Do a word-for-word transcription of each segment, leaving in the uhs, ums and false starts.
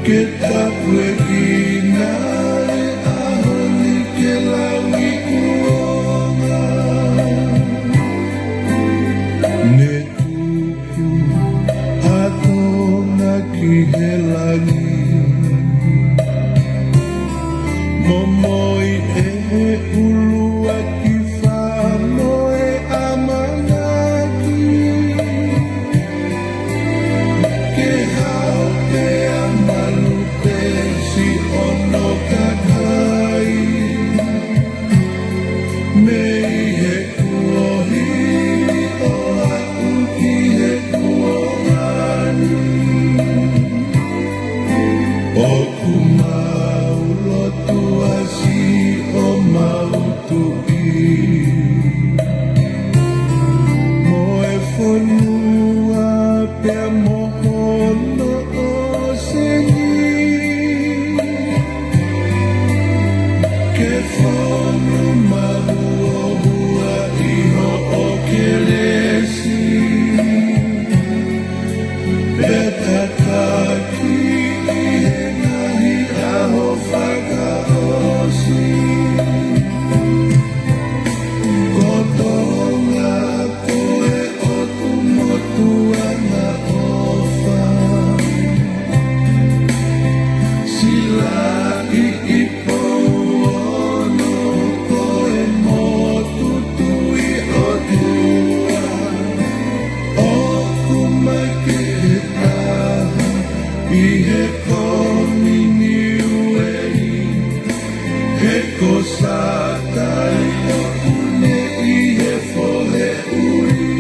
Ke tāpuekina e ʻaho ni ke lau ʻi kuonga. Ne tuku ʻa Tonga ki he langi. Momoi ʻe he ʻuluaki fā mo e ʻamanaki. Ke hao pea malu pē siʻono kakai. Mei he kuohili ʻo aʻu ki he kuonga ni. ʻOku mau lotua siʻomau Tuʻi, mo e fonua pea mo hono ʻōseni. Ke fonu mahuohua ʻi hoʻo kelesi. Pea tataki ʻi he ngaahi ʻaho fakaʻosi. Ko Tonga ko e ʻotu motuʻanga ʻofa. Silaʻi ʻi Pouono ko e motu Tuʻi ʻOtua. ʻOku makehe taha ʻi he Kominiueli, he ko Satai ʻoku ne ʻi he fohe ʻuli.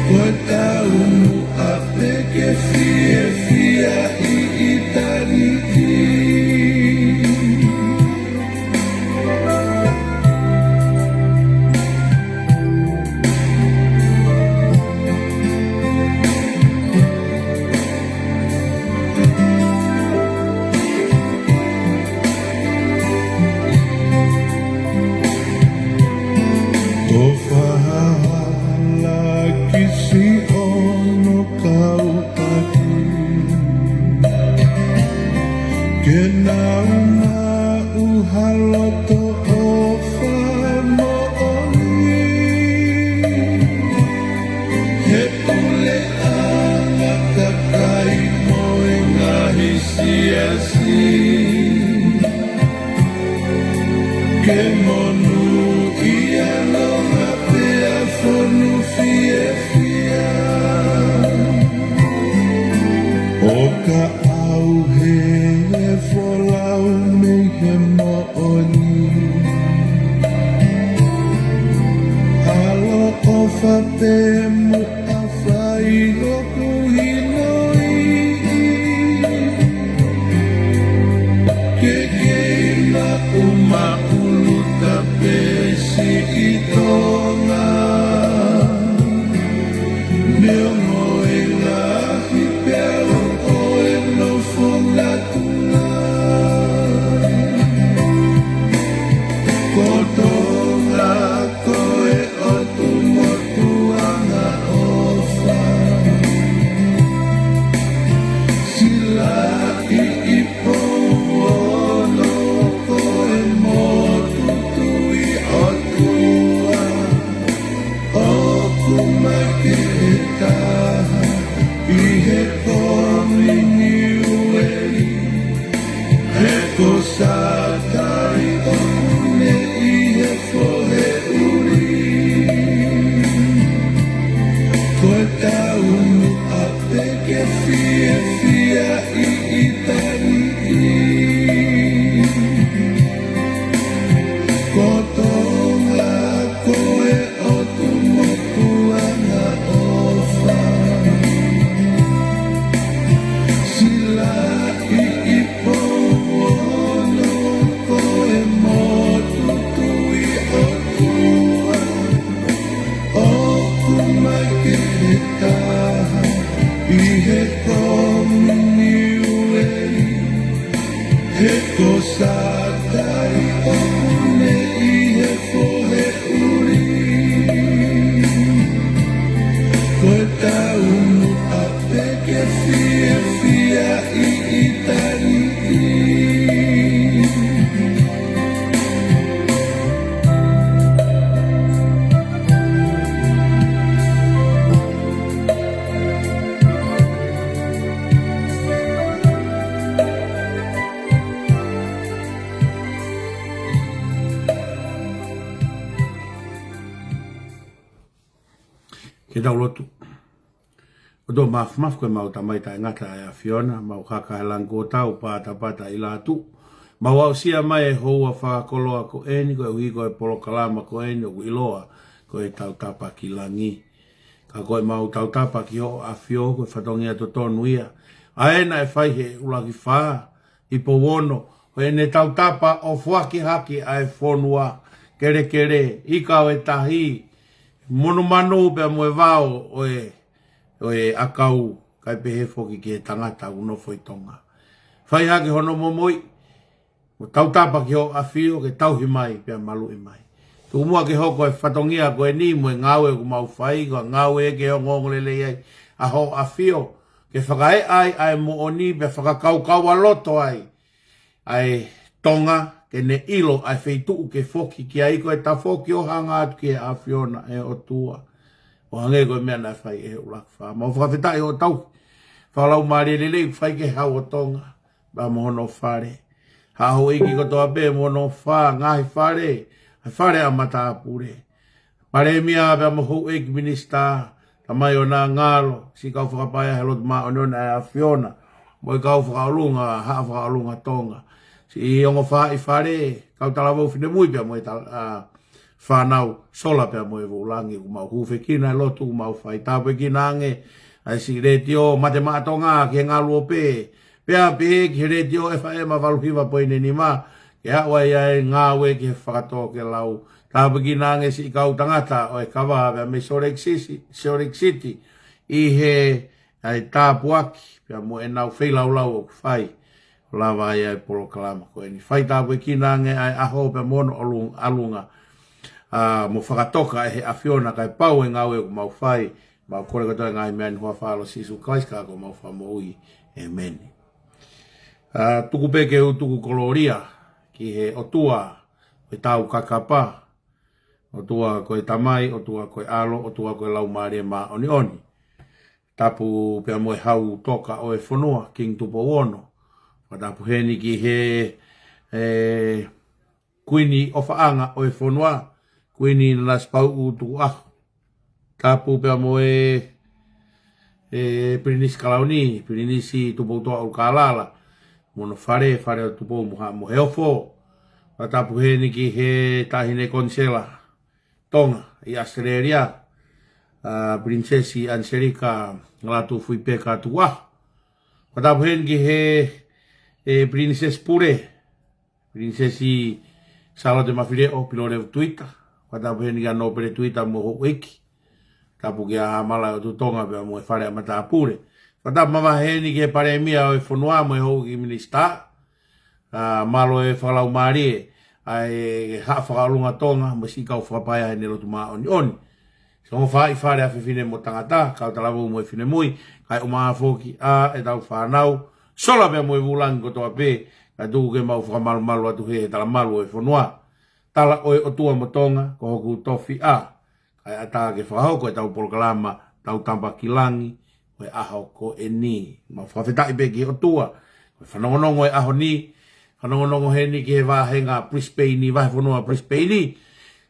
Ko e taumuʻa pē ke fiefia ʻi ʻItaliʻi. Ko Fahalaki siʻono kau Ke nau maʻu ha loto ʻofa moʻoni. He puleʻanga kakai mo e ngaahi siasi. Ke monūʻia Tonga pea fonu fiefia. ʻO ka ʻauhē e folau mei he moʻoni. ʻAloʻofa pē muʻa fai hoku hinoiʻi. Ke kei maʻumaʻuluta pē siʻi Tonga. Neongo e ngaahi peau ʻo e nofo natula. Ko Tonga ko e ʻotu motuʻanga ʻofa. Silaʻi ʻi Pouono ko e motu Tuʻi ʻOtua. ʻOku makehe taha ʻi he Kominiueli. He ko Satai ʻoku ne ʻi he fohe ʻuli. Ko e taumuʻa pē ke fiefia ʻi ʻItaliʻi. Ko Tonga ko e ʻotu motuʻanga ʻofa. Silaʻi ʻi Pouono ko e motu Tuʻi ʻOtua. ʻOku makehe taha ʻi he Kominiueli. He ko Satai ʻoku ne ʻi he fohe ʻuli. Ko e taumuʻa pē Fiefia ʻi ʻItali. Ke tau lotu. ʻOtua māfimafi, ko ʻemau Tamai taʻengata ʻa e ʻAfiona, mau haka he langi kuo tau, patapata ʻi lātū. Mau aʻusia mai e houa fakakoloa ko eni, koeʻuhi ko e polokalama ko eni ʻoku ʻiloa ko e Tautapa ki Langi. Ka ko ʻemau tautapa ki hoʻo ʻAfio, ko e fatongia totonu ia ʻa ē naʻe fai he ʻuluaki fā, ʻi Pouono, ʻo ʻene tautapa ʻo foaki hake ʻa e fonua, kelekele, ika ʻo e tahi, monumanu pea mo e vao ʻo e, ʻo e ʻakau, kae pehē foki ki he tangata ʻoku nofo ʻi Tonga. Fai hake hono momoi, mo tautapa ki hoʻo ʻAfio ke tauhi mai pea maluʻi mai. Tuku muʻa ke hoko e fatongia ko eni mo e ngāue ʻoku mau fai, ko e ngāue ke ongoongolelei ai ʻa hoʻo ʻAfio, ke fakaeʻa ai ʻa e moʻoni pea fakakaukaualoto ai ʻa e Tonga, ke ne ʻilo ʻa e feituʻu ke foki ki ai, ko e tafoki ʻo hanga atu ki he ʻAfiona ʻe ʻOtua, ʻo hangē ko e meʻa naʻe fai ʻe he ʻuluaki fā. Mau fakafetaʻi hoʻo tauhi fakalaumālie lelei ʻoku fai ki he hau ʻo Tonga pea mo hono fale. Haʻa houʻeiki kotoa pē mo hono fā, ngaahi fale, ʻa e fale ʻa matāpule, Palēmia pea mo e houʻeiki minisitā, Tamai ʻo na ngalo, siʻi kau fakapaea he lotu māʻoniʻoni ʻa e ʻAfiona, mo e kau fakaʻolunga, haʻa fakaʻolunga Tonga, siʻi ongo fāʻi fale, kau talavou finemui pea mo e tal-, ʻa, fānau sola pea mo e vūlangi, ʻoku mau hūfekina e lotu ʻoku mau fai. Tāpuekina ange ʻa e siʻi letiō Mate Maʻa Tonga ki he ngaluope, pea pehē ki he letiō F M valu hiva poini nima, ke aʻu ai ʻa e ngāue ki he fakatōkelau. Tāpuekina ange siʻi kau tangata ʻo e kava pea mei Salt Lake City, Salt Lake City, ʻi he ʻa e tāpuaki pea mo ʻenau feilaulau ʻoku fai, ʻo lava ai ʻa e polokalama ko eni. Fai tāpuekina ange ʻa e ʻaho pea mo hono ʻalu-, ʻalunga, ʻa, mo fakatoka ʻe he ʻAfiona kae pau e ngāue ʻoku mau fai. Mau kole kotoa e ngaahi meʻa ni ʻi he huafa ʻo Sīsū Kalaisi ko homau Fakamoʻui. ʻĒmeni. ʻA, tuku pē ke u tuku kolōlia ki he ʻOtua ʻo e tau kakapa, ʻOtua ko e Tamai, ʻOtua ko e ʻAlo, ʻOtua ko e Laumālie Māʻoniʻoni. Tapu pea mo e hau toka ʻo e fonua, Kingi Tupou Ono. Fakatapu heni ki he, e, Kuini ʻofaʻanga ʻo e fonua, Kuini Nanasipauʻu Tukuʻaho. Tapu pea mo e, e, Pilinisi Kalauni, Pilinisi Tupoutoʻa ʻUlukālala, mo hono fale, Fale ʻo Tupou mo ha-, mo Heofo. Fakatapu heni ki he Taʻahine Konisela Tonga ʻi ʻAositelēlia, ʻa, Pilinisesi ʻAniselika Lātūfuipeka Tukuʻaho. Fakatapu heni ki he, e, Pilinisesi Pule, Pilinisesi Sālote Mafileʻo Pilolevu Tuita. Fakatapu heni kia Nōpele Tuita mo e houʻeiki. Tapu kia Haʻa Maʻa ʻo Tuʻi Tonga pea mo e Fale ʻa Matāpule. Fakatapu mavahe heni ki he Palēmia ʻo e fonua mo e houʻeiki minisitā. ʻA, mālō e fakalaumālie ʻa e haʻa fakaʻolunga Tonga mo e siʻi kau fakapaea heʻene lotu māʻoniʻoni. Siʻi ongo fāʻi fale ʻa fefine mo tangata, kau talavou mo e finemui, kae ʻumaʻā foki ʻa ʻetau fānau sola pea mo e vūlangi kotoa pē, kae tuku ke mau fakamalumalu atu he, he talamalu ʻo e fonua. Tala ʻo e ʻOtua mo Tonga, ko hoku tofiʻa. Kae ʻatā ke fakahoko ʻetau polokalama Tautapa ki Langi ʻo e ʻaho ko eni. Mau fakafetaʻi pē ki he ʻOtua ko e fanongonongo e ʻaho ni, fanongonongo heni ki he vāhenga Brisbane, vahefonua Brisbane.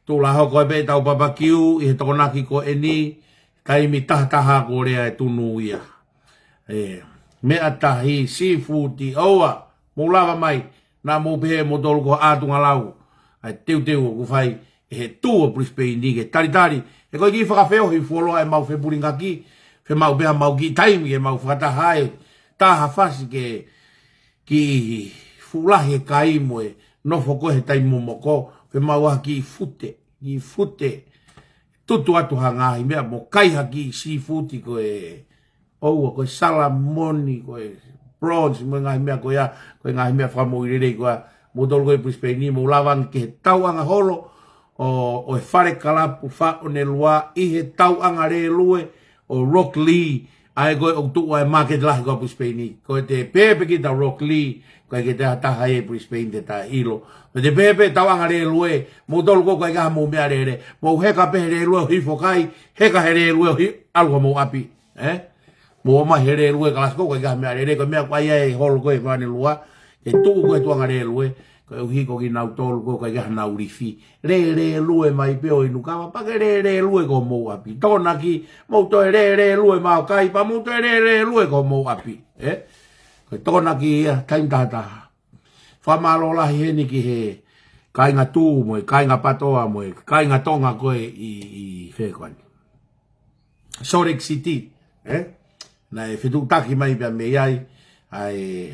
Tuʻu lā hoko ai pē ʻetau papakiu ʻi he Tokonaki ko eni, taimi taha taha kuo lea e tunu ia. E, meʻa tahi, seafood, ʻoua, mou lava mai, naʻa mou pehē moutolu ko ha ʻātunga lau ʻa e teuteu ʻoku fai ʻe he tour Brisbane ni ke talitali. He ko e kiʻi fakafeohi fuoloa ʻemau fepulingaki, fiemaʻu pē haʻamau kiʻi taimi ke mau fakataha ai, taha fasi ke kiʻi fuʻu lahi e kai mo e nofo ko ē he taimi momoko, fiemaʻu ha kiʻi fute, kiʻi fute, tutu atu ha ngaahi meʻa mo kai ha kiʻi seafood ko e ʻoua, ko e salamoni, ko e prawns, mo e ngaahi meʻa ko ia, ko e ngaahi meʻa fakamoʻui lelei ko ia. Moutolu ko ē Brisbane ni, mou lava ange ki he tauʻanga holo ʻo, ʻo e Fale Kalapu Faʻonelua ʻi he tauʻanga lēlue ʻo Rocklea, ʻa ē ko ē ʻoku tuʻu ai e market lahi ko ē ʻa Brisbane. Ko e te pehē pē ki he tau Rocklea, ko e ke te ataha ʻi Brisbane te ta ʻilo. Ko e te pehē pē tau anga lēlue, mou tolu ko ē ʻikai ke ʻi ai hamou meʻalele. Mou heka pē he lēlue ʻo hifo ki ai, heka he lēlue ʻo hi-, ʻalu ki homou ʻapi. Ē? Mou ō mai he lēlue kalasi ko ē ʻikai ke ʻi ai ha meʻalele, ko e meʻa ko ia ʻe holo ko ē fane lua, ke tuʻu ko ē tuʻunga lēlue, koeʻuhi ko kinautolu ko ē ʻikai ke ʻi ai hanau lifi. Lēlue mai pē ʻo inu kava, pea ke lēlue ki homou ʻapi. Tokonaki, mou toe lēlue mai ʻo kai, pea mou toe lēlue ki homou ʻapi. Ē? Ko e tokonaki ia, taimi tahataha. Fakamālō lahi heni ki he kāinga Tū mo e kāinga Patoa mo e kāinga Tonga ko ē ʻi, ʻi fē ko eni. Salt Lake City, ē? Naʻe fetuʻutaki mai pea mei ai, ʻa e,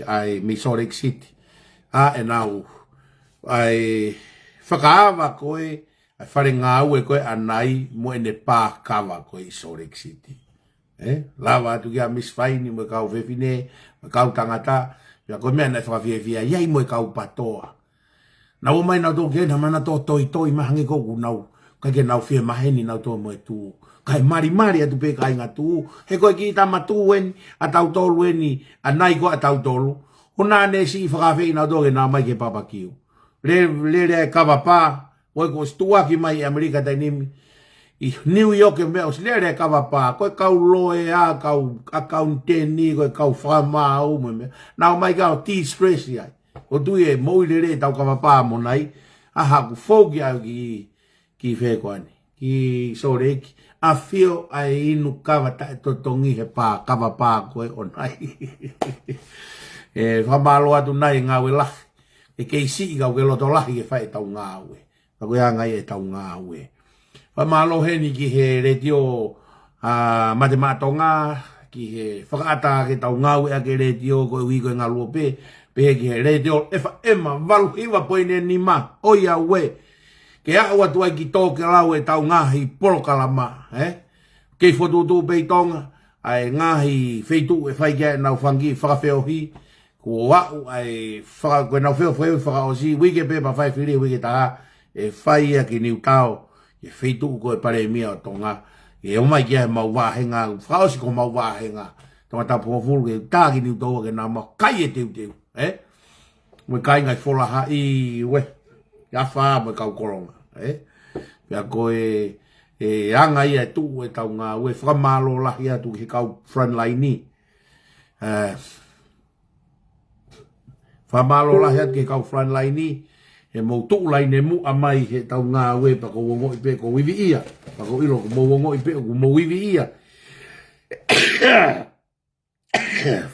ʻa e mei Salt Lake City. ʻA ʻenau, ʻa e fakaava ko ē, ʻa e fale ngāue ko ē ʻa Nai mo ʻene pā kava ko ē ʻi Salt Lake City. Ē? Lava atu kia Miss Faini mo e kau fefine, mo e kau tangata, pea ko e meʻa naʻe fakafiefia ai mo e kau Patoa. Nau ō mai nautolu ke na mana tō toitoi mai hangē ko ʻoku nau, ʻikai ke nau fiemaheni nautolu mo e Tū. Kae malimali atu pē kāinga Tū, he ko e kiʻi tama Tū eni ʻa tautolu eni, ʻa Nai ko ē ʻa tautolu. ʻO naʻa ne siʻi fakaafeʻi nautolu ke na ō mai ki he papakiu. Le-, lele e kava pā, ʻo e kuo ʻosi tuʻuaki mai ʻi ʻAmelika taimi ni. ʻI New York e meʻa ʻosi lele e kava pā, ko e kau loea, kau ʻakauniteni, ko e kau fakamaau, mo e meʻa. Nau ō mai ka ʻo de-stress ai. ʻOku ou tui ʻe moʻui lelei ʻetau kava pā mo Nai, ʻa haʻaku fou ki ai ki, ki fē ko eni, ki Salt Lake, ʻafio ʻa e inu kava taʻetotongi he pā, kava pā ko ē ʻo Nai. ʻE, fakamālō atu Nai ngāue lahi, ʻe kei siʻi kau ke loto lahi ke fai ʻetau ngāue. Ka ko e anga ia ʻetau ngāue. Fakamālō heni ki he letiō, ʻa, Mate Maʻa Tonga, ki he fakaʻatā ke tau ngāueʻaki e letiō koeʻuhi ko e ngaluope, pehē ki he letiō F M valu hiva poini nima, ʻoiauē, ke aʻu atu ai ki tō ke lau ʻetau ngaahi polokalama, ē? Kei fokotuʻutuʻu pē ʻi Tonga, ʻa e ngaahi feituʻu ʻe fai ki ai ʻenau fanga kiʻi fakafeohi, kuo aʻu ʻa e faka-, ko ʻenau feohi fakaʻosi, uike pē pea fai fili, uike taha, ʻe fai ia ki Niutao, ki he feituʻu ko e Palēmia ʻo Tonga, ʻe ō mai ki ai ʻemau vāhenga, fakaʻosi ko homau vāhenga, Tongatapu hongofulu ke tā ki Niutao ke nau maʻu kai e teuteu, ē? Mo e kāinga ʻi Folahaʻi, ue, ʻi Afa mo e kau kolonga, ē? Pea ko e, e anga ia e tuʻu ʻetau ngāue, fakamālō lahi atu ki he kau frontline, ē, fakamālō lahi atu ki he kau frontline, he mou tuʻu laine muʻa mai heʻetau ngāue pea ʻoku ou ongoʻi pē ʻoku ou ivi ia, pea ʻoku ou ʻilo ʻoku mou ongoʻi pē ʻoku mou ivi ia.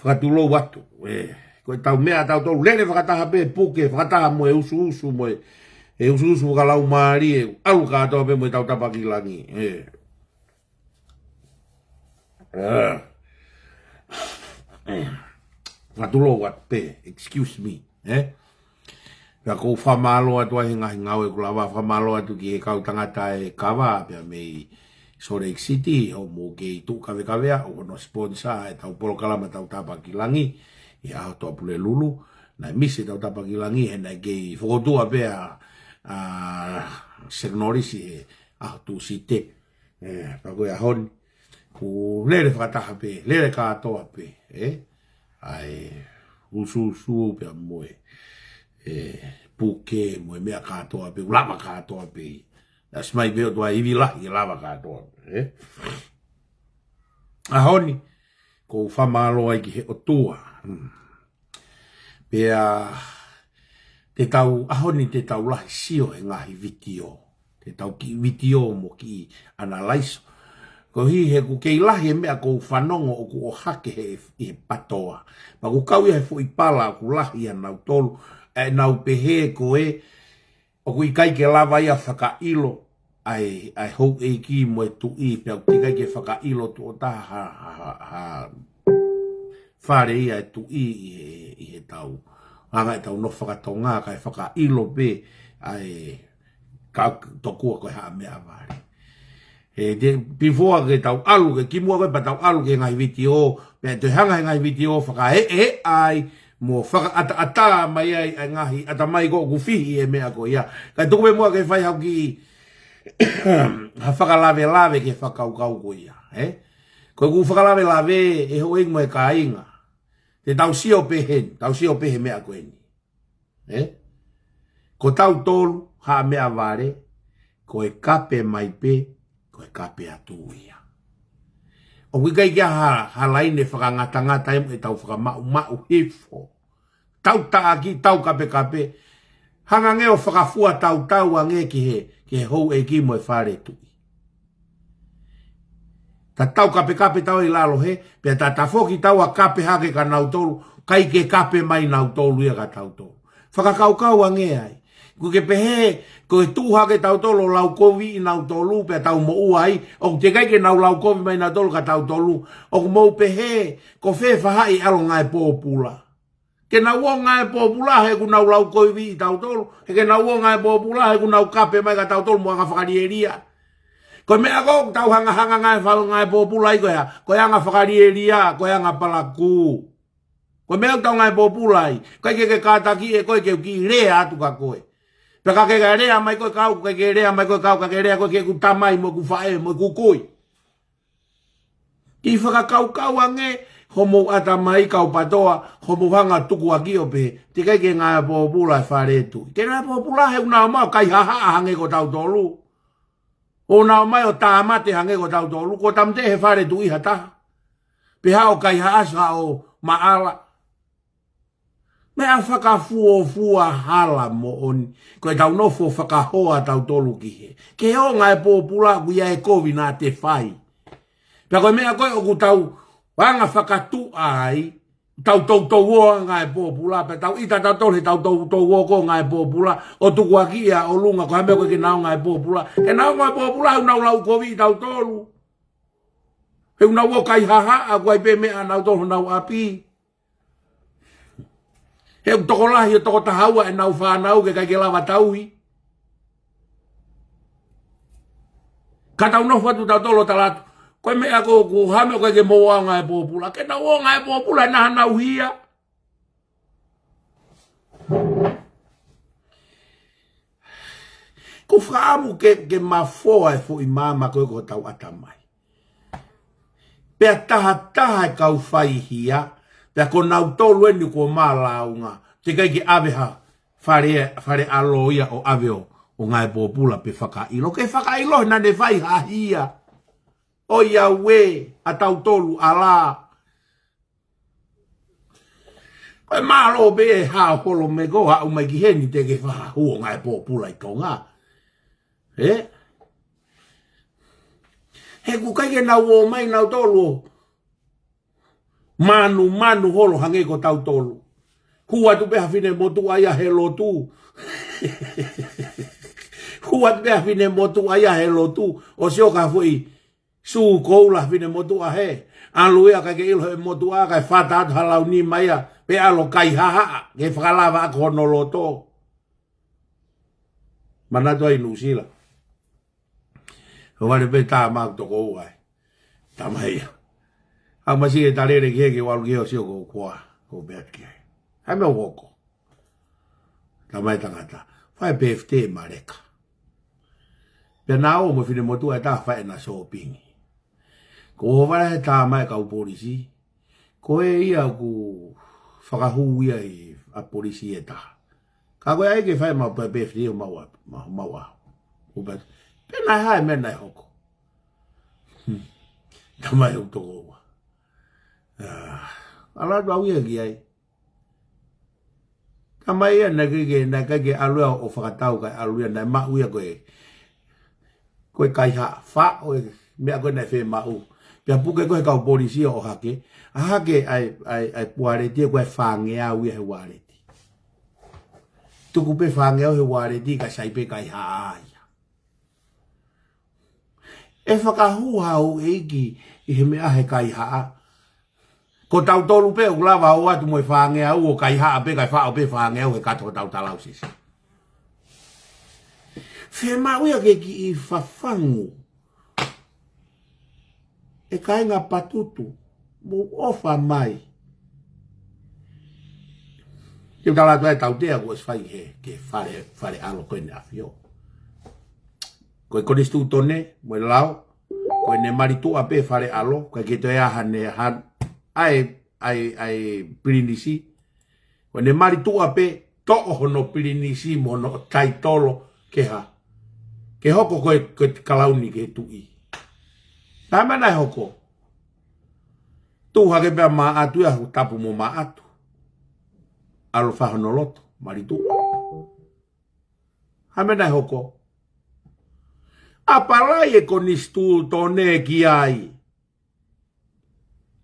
Fakatulou atu, ē, ko ʻetau meʻa ʻatautolu, lele fakataha pē puke, fakataha mo e usuusu, mo e, e usuusu fakalaumālie, ʻalu kātoa pē mo ʻetau tapa ki langi, ē. Ē. Fakatulou atu pē, excuse me, ē. Pea ʻoku ou fakamālō atu ai he ngaahi ngāue kuo lava, fakamālō atu ki he kau tangata e kava, pea mei Salt Lake City, ʻoku mou kei tuʻu kavekavea, ʻo hono sponsor ʻetau polokalama Tau Tapa ki Langi, ʻi he ʻaho Tuʻapulelulu, naʻe misi ʻetau Tapa ki Langi, he naʻe kei fokotuʻu pē ʻa, ʻa Seki Nōlisi he ʻaho Tūsite. Ē, pea ko e ʻaho ni, kuo lele fakataha pē, lele kātoa pē, ē? ʻA e usuusu pea mo e, e, puke mo e meʻa kātoa pē, lava kātoa pē. ʻOsi mai pē ʻOtua ivi lahi ke lava kātoa pē, ē? ʻAho ni, ʻoku ou fakamālō ai ki he ʻOtua. Hmm. Pea te tau, ʻaho ni te tau lahi sio he ngaahi vitiō. Te tau kiʻi vitiō mo kiʻi analaiso. Koeʻuhi he ʻoku kei lahi e meʻa ʻoku ou fanongo ʻoku ʻohake he, ʻi he Patoa. Pea ʻoku kau ia he foʻi pala ʻoku lahi ʻia nautolu. ʻE nau pehē ko ē, ʻoku ʻikai ke lava ia fakaʻilo ʻa e, ʻa e houʻeiki mo e tuʻi, pea ʻoku ʻikai ke fakaʻilo tuʻo taha ha, ha, ha, ha fale ia e tuʻi ʻi he, ʻi he tau. Anga ʻetau nofo fakatonga kae fakaʻilo pē ʻa e ka tokua ko e hā meʻavale. He te, before ke tau ʻalu, ke kimuʻa ko ē pea tau ʻalu ki he ngaahi vitiō, pea toe hanga he ngaahi vitiō fakaeʻeʻa ai, mo fakaʻataʻatā mai ai, ʻa e ngaahi ʻatamai ko ē ʻoku fihi e meʻa ko ia. Kae tuku pē muʻa ke fai haʻaku kiʻi ha fakalavelave ki he fakakaukau ko ia, ē? Ko ʻeku fakalavelave ʻe houʻeiki mo e kāinga. Te tau sio pē heni, tau sio pē he meʻa ko eni. Ē? Ko tautolu, haʻa meʻavale, ko e kape mai pē, ko e kape atu ia. ʻOku ʻikai ke ʻi ai ha, ha laine fakangatangata ʻi heʻetau fakamaʻumaʻu hifo. Tau taʻaki, tau kapekape, hanga ange ʻo fakafua tautau ange ki he, ki he houʻeiki mo e fale tuʻi. Ta tau kapekape tau ʻi lalo he, pea ta tafoki tau ʻo kape hake kia nautolu, ʻikai ke kape mai nautolu ia kia tautolu. Fakakaukau ange ai. ʻOku ke pehē, ko e tuʻu hake tautolu ʻo laukoviʻi nautolu, pea tau moʻua ai, ʻoku teʻeki ai ke nau laukovi mai nautolu kia tautolu, ʻoku mou pehē, ko fē faʻahi ʻalu ngāue pōpula. Ke nau ō ngāue pōpula he ʻoku nau laukoviʻi tautolu. He ke nau ō ngāue pōpula he ʻoku nau kape mai kia tautolu mo anga fakalielia. Ko e meʻa ko ē ʻoku tau hangahanga ngāue fa-, ngāue pōpula ai ko e hā? Ko e anga fakalielia, ko e anga palakū. Ko e meʻa ʻoku tau ngāue pōpula ai. ʻIkai ke ke kātaki ʻe koe ke u kiʻi lea atu kia koe. Pea ka ke lea mai koe kia au, ka ke lea mai koe kia au, ka ke lea koe ki heʻeku tamai mo ʻeku faʻē mo ʻeku kui. Kiʻi fakakaukau ange, homou ʻatamai kau PATOA, homou hanga tukuakiʻi ʻo pehē, teʻeki ai ke ngāue pōpula e fale tuʻi. Ke ngāue pōpula he ʻoku nau ō mai ʻo kaihahaʻa hangē ko tautolu. ʻOku nau ō mai ʻo tāmate hangē ko tautolu, ko e tāmateʻi he fale tuʻi ha taha. Pea haʻu ʻo kaihaʻasi haʻo maʻala. Meʻa fakafuofua hala moʻoni, ko ʻetau nofo fakahoa tautolu ki hē. Ke ō ngāue pōpula ʻoku ʻi ai e kovi naʻa te fai. Pea ko e meʻa ko ē ʻoku tau anga fakatuʻa ai, tau toutou ō ngāue pōpula, pea tau ʻita tautolu he tau toutou ō ko ē ngāue pōpula, ʻo tukuakiʻi ʻa ʻolunga ko e hā e meʻa ko ē ke nau ō ngāue pōpula. Ke nau ō ngāue pōpula, he ʻoku nau laukoviʻi tautolu. He ʻoku nau ō kaihahaʻa, ʻoku ʻi ai pē meʻa ʻanautolu honau ʻapi. He ʻoku tokolahi ʻo tokotaha ua ʻenau fānau ke ʻikai ke lava tauhi. Ka tau nofo atu tautolu ʻo tala atu, ko e meʻa ko ē ʻoku hā e meʻa ko ē ke mou ō ngāue pōpula. Ke nau ō ngāue pōpula he naʻa nau hia. ʻOku ou fakaʻamu ke, ke mafoa e foʻi maama ko ē ko hotau ʻatamai. Pea tahataha e kau faihia, pea ko nautolu eni kuo mālōlō, teʻeki ai ke ʻave ha fale, fale ʻalo ia ʻo ʻave ʻo, ʻo ngāue pōpula pe fakaʻilo. Ke fakaʻilo naʻa ne fai ha hia. ʻOiauē, ʻa tautolu ʻalā. Ko e mālō pē e hao holo me ko haʻu mai ki heni te ke fakahū ʻo ngāue pōpula ʻi Tonga. Ē? He ʻoku ʻikai ke nau ō mai nautolu ʻo manumanu holo hangē ko tautolu. Hū atu pē ha finemotuʻa ia he lotu. Hū atu pē ha finemotuʻa ia he lotu. ʻO sio ki ha foʻi sū koula finemotuʻa he. ʻAlu ia ʻikai ke ʻilo he motuʻa kae fata atu ha lau nima ia. Pea ʻalu ʻo kaihahaʻa. Ke fakalava ʻaki hono loto. Manatu ai Nuʻusila. ʻO vale pē tā maʻu tokoua ē. Tama ia. ʻAmasi e talele ki he ke walu ki he ʻo sio ko koa. Ko Beat ki he. Hai meʻa ʻoku hoko. Tama e tangata. Fai pē fite e maleka. Pea nau ō mo e finemotuʻa ʻe taha fai ʻena sōpingi. Ko hoʻo vale he tama e kau polisi. Ko e ia ʻoku fakahū ia ʻi ʻa polisi ʻe taha. Ka ko e ʻai ke fai maʻu pē pē fiti ʻo maʻu a, maʻu, maʻu a. ʻO pē, pē naʻe hā e meʻa naʻe hoko. Hmm. Tama e ʻu tokoua. Ah, ʻalu atu au ia ki ai. Tama ia naʻe ʻikai ke, naʻe ʻikai ke ʻalu ia ʻo fakatau kae ʻalu ia naʻe maʻu ia ko e, ko e kaihaʻa faʻo e meʻa ko ē naʻe fiemaʻu. Pea puke ko ē he kau polisi ʻo ʻohake. ʻAhake ʻa e, ʻa e, ʻa e pualeti ē ko e fāngeau ia he ualeti. Tuku pē fāngeau he ualeti kae sai pē kaihaʻa ia. ʻE fakahū ha houʻeiki ʻi he meʻa he kaihaʻa. Ko tautolu pē ʻoku lava ʻo ō atu mo e fāngeau ʻo kaihaʻa pē kae faʻo pē fāngeau he kato hotau talausesi. Fiemaʻu ia ke kiʻi fafangu. ʻE kāinga Patutu, mou ʻofa mai. Ke u tala atu ʻa e tautea kuo ʻosi fai he, ke fale, fale ʻalo ko eni ʻAfio. Ko e konisitūtone, mo e lao, ko Ko ʻene mali tuʻa pē Fale ʻAlo, ʻikai ke toe ʻi ai haʻane, ʻa e, ʻa e, ʻa e pilinisi. Ko ʻene mali tuʻa pē, toʻo hono pilinisi mo hono taitolo ke hā. Ke hoko ko e, ko e kalauni ki he tuʻi. Taimi naʻe hoko. Tuʻu hake pē ʻa Maʻatu ia, tapu mo Maʻatu. ʻAlu fai hono loto, mali tuʻa. Hā e meʻa naʻe hoko? ʻApalai e konisitūtone ki ai.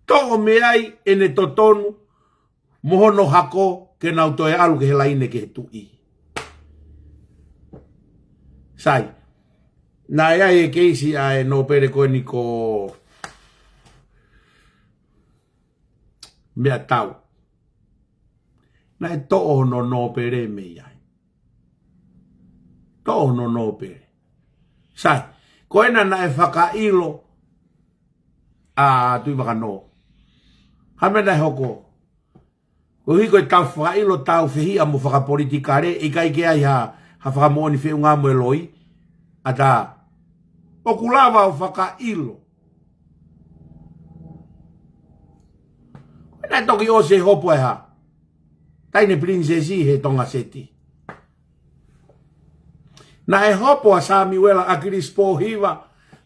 Toʻo mei ai ʻene totonu mo hono hako ke nau toe ʻalu ki he laine ki he tuʻi. Sai. Naʻe ʻi ai e keisi ʻa e nōpele ko eni ko Meʻatau. Naʻe toʻo hono nōpele mei ai. Toʻo hono nōpele. Sai, ko ena naʻe fakaʻilo ʻa Tuʻivakanō. Hā e meʻa naʻe hoko? Koeʻuhi ko e tau fakaʻilo tau fehiʻa mo fakapolitikale, ʻikai ke ʻi ai ha, ha fakamoʻoni feʻunga mo e loi, ʻatā. ʻOku lava ʻo fakaʻilo. Ko ena toki ʻosi e hopo e hā. Taʻahine pilinisesi he Tonga Seti. Naʻe hopo ʻa Samiuela ʻAkilisi Pōhiva,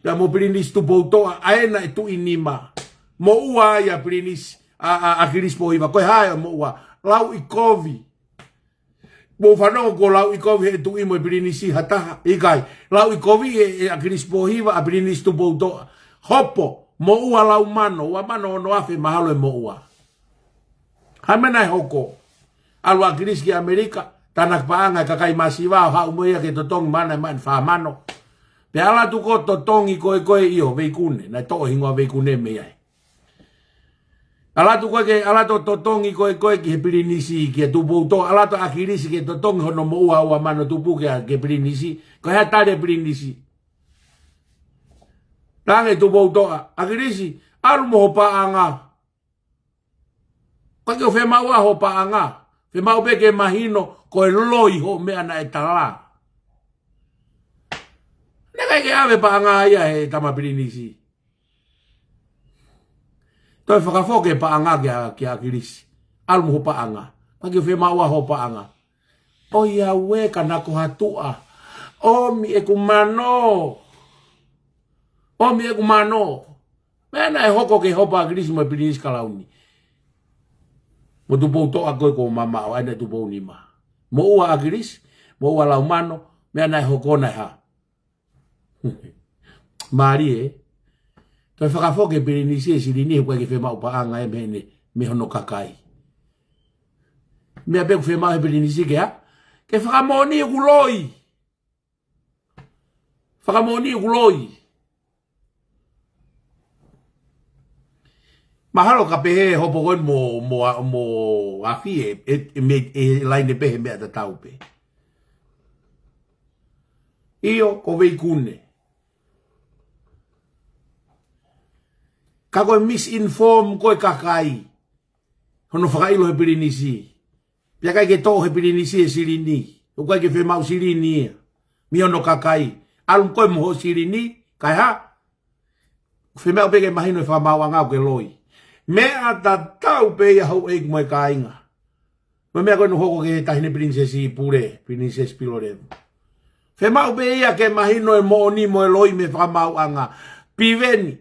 pea mo Pilinisi Tupoutoʻa, ʻa ena ʻe tuʻi nima. Moʻua ai ʻa Pilinisi, ʻa, ʻa, ʻAkilisi Pōhiva, ko e hā e moʻua, lauʻikovi. Mou fanongo ko lauʻikovi he tuʻi mo e pilinisi ha taha, ʻikai. Lauʻikovi ʻe, ʻe ʻAkilisi Pōhiva, ʻa Pilinisi Tupoutoʻa. Hopo, moʻua lau mano, ua mano ono afe mahalo e moʻua. Hā e meʻa naʻe hoko? ʻAlu ʻa ʻAkilisi ki ʻAmelika, tānaki paʻanga e kakai masiva ʻo haʻu mo ia ke totongi, maʻana ʻe maʻu ʻe fā mano. Pea ʻalu atu ko ē totongi ko ē ko ē ʻio, Veikune, naʻe toʻo e hingoa Veikune mei ai. ʻAlu atu ko ē ke, ʻalu atu totongi ko ē ko ē ki he pilinisi, kia Tupoutoʻa, ʻalu atu ʻa ʻAkilisi ke totongi hono moʻua ua mano tupu kia, ki he pilinisi, ko e hā e tali e pilinisi? Talaange ʻe Tupoutoʻa, ʻAkilisi, ʻalu mo ho paʻanga. ʻIkai ke u fiemaʻu ʻa ho paʻanga. Fiemaʻu pē ke mahino ko e loi hoʻo meʻa naʻe tala. Naʻe ʻikai ke ʻave paʻanga ia he tama pilinisi. Toe fakafoki e paʻanga kia, kia ʻAkilisi. ʻAlu mo ho paʻanga. ʻIkai ke u fiemaʻu ʻa ho paʻanga. ʻOiauē, kanako ha tuʻa. ʻOmi ʻeku mano. ʻOmi ʻeku mano. Meʻa naʻe hoko ke hopo ʻa ʻAkilisi mo e pilinisi kalauni. Mo Tupoutoʻa ko ē ko mamaʻo, ʻa ena ʻe tupu nima. Moʻua ʻa ʻAkilisi, moʻua lau mano, meʻa naʻe hoko naʻe hā. Mālie. Toe fakafoki e pilinisi e silini he ʻoku ʻikai ke fiemaʻu paʻanga ia mei heʻene, mei hono kakai. Meʻa pē ʻoku fiemaʻu he pilinisi ke hā? Ke fakamoʻoni ʻoku loi. Fakamoʻoni ʻoku loi. Mahalo ka pehē hopo ko ē mo, mo, mo afi e, e, e, mei, e laine pē he meʻa tatau pē. ʻIo, ko Veikune. Ka ko e misinform ko ē kakai. Hono fakaʻilo he pilinisi. Pea ʻikai ke toʻo he pilinisi e silini. ʻOku ʻikai ke fiemaʻu silini ia. Mei hono kakai. ʻAlu ko ē mo hoʻo silini, kae hā? Fiemaʻu pē ke mahino e fakamaauʻanga ʻoku ke loi. Meʻa tatau pē ia houʻeiki mo e kāinga. Mo e meʻa ko ē naʻe hoko ki he taʻahine pilinisesi pule, Pilinisesi Pilolevu. Fiemaʻu pē ia ke mahino e moʻoni mo e loi mei he fakamaauʻanga. Piveni,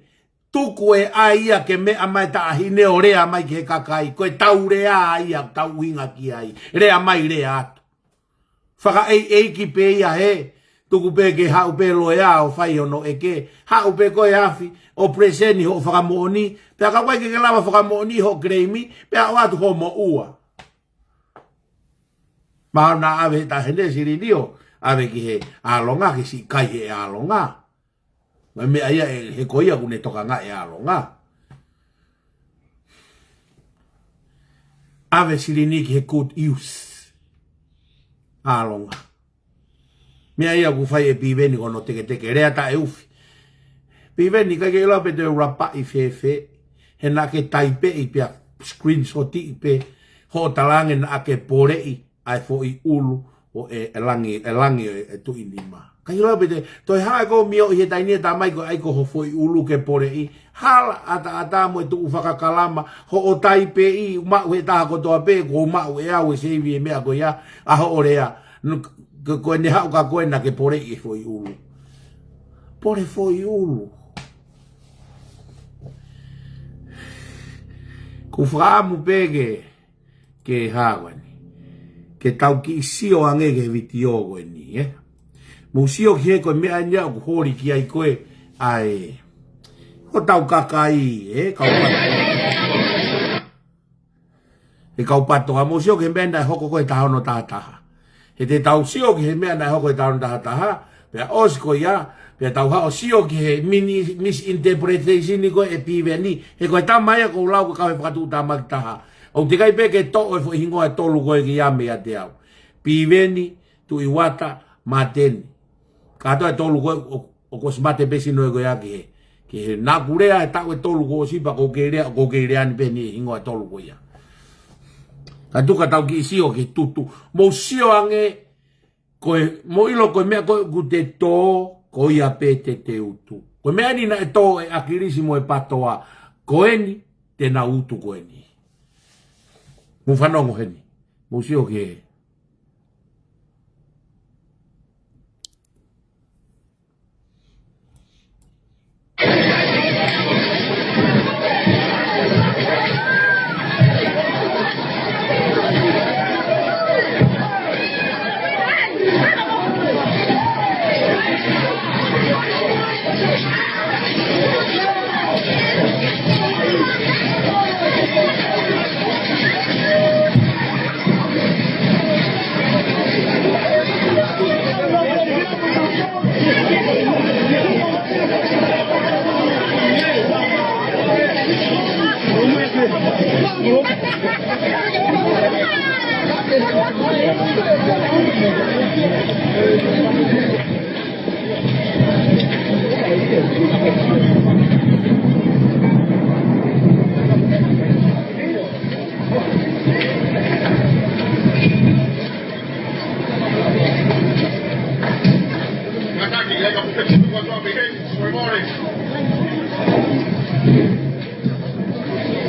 tuku e ʻai ia ke meʻa mai taʻahine ʻo lea mai ki he kakai. Ko e tau lea ia, tau ʻuhinga ki ai. Lea mai, lea atu. Fakaʻeiʻeiki pē ia he, tuku pē ke haʻu pē loea ʻo fai hono ʻeke, haʻu pē ko e afi, ʻo present hoʻo fakamoʻoni, pea kapau ʻoku ʻikai ke ke lava fakamoʻoni hoʻo claim, pea ʻoatu hoʻo moʻua. Mahalo naʻa ʻave he taʻahine silini ʻo, ʻave ki he ʻAlonga, ke siʻi kai he ʻAlonga. Mo e meʻa ia ʻe, he ko ia ʻoku ne tokangaʻi e ʻAlonga. ʻAve silini ki he good use. ʻAlonga. Meʻa ia ʻoku fai ʻe Piveni ko hono teketeke, lea taʻeufi. Piveni, ʻikai ke ʻilo pe te u lapaʻi fēfē, he naʻa ke taipeʻi pea screenshotiʻi pē, hoʻo talaange naʻa ke poleʻi ʻa e foʻi ʻulu ʻo e, e langi, e langi ʻo e, e tuʻi nima. Ka ʻilo pē te, toe hā ko mio ʻi he taimi ʻe tamai ko ai ko ho foʻi ʻulu ke poleʻi. Hala ʻataʻatā mo e tuʻu fakakalama, hoʻo tai pē ʻi, maʻu he taha kotoa pē, ko maʻu ʻe au e seivi e meʻa ko ia, ʻa hoʻo lea. Nu-, ko, ko ʻene haʻu ka ko ena ke poleʻi e foʻi ʻulu. Pole foʻi ʻulu. Ko fakaʻamu pē ke, ke hā ko eni. Ke tau kiʻi sio ange ki he vitiō ko eni, ē. Mou sio ki he ko e meʻa eni ʻoku holi ki ai ko e, ʻa e, hotau kakai, ē, kau patoa. He kau patoa, mou sio ki he meʻa naʻe hoko ko e taha ono taha taha. He te tau sio ki he meʻa naʻe hoko he taha ono taha taha, pea ʻosi ko ia, pea tau haʻu ʻo sio ki he mini-, misinterpretation ko e Piveni, he ko e tama ia ʻoku ou lau ko e kau he fakatuʻutāmaki taha. ʻOku teʻeki ai pē ke toʻo e foʻi hingoa ʻe tolu ko ē ke ʻave meiate au. Piveni, Tuʻi Uata, Mateni. Kātoa e tolu ko ē, ʻo, ʻoku ʻosi mate pē sino ē ko ia ki he, ki he naʻa ku lea he taʻu ʻe tolu kuo ʻosi pea ʻoku ou kei lea, ʻoku ou kei lea ni pē ni e hingoa ʻe tolu ko ia. Ka tuku ke tau kiʻi sio ki he tutu. Mou sio ange, ko e, mou ʻilo ko e meʻa ko ē ʻoku te tō, ko ia pē te te utu. Ko e meʻa ni naʻe tō ʻe ʻAkilisi mo e patoa, ko eni, te nau utu ko eni. Mou fanongo heni. Mou sio ki he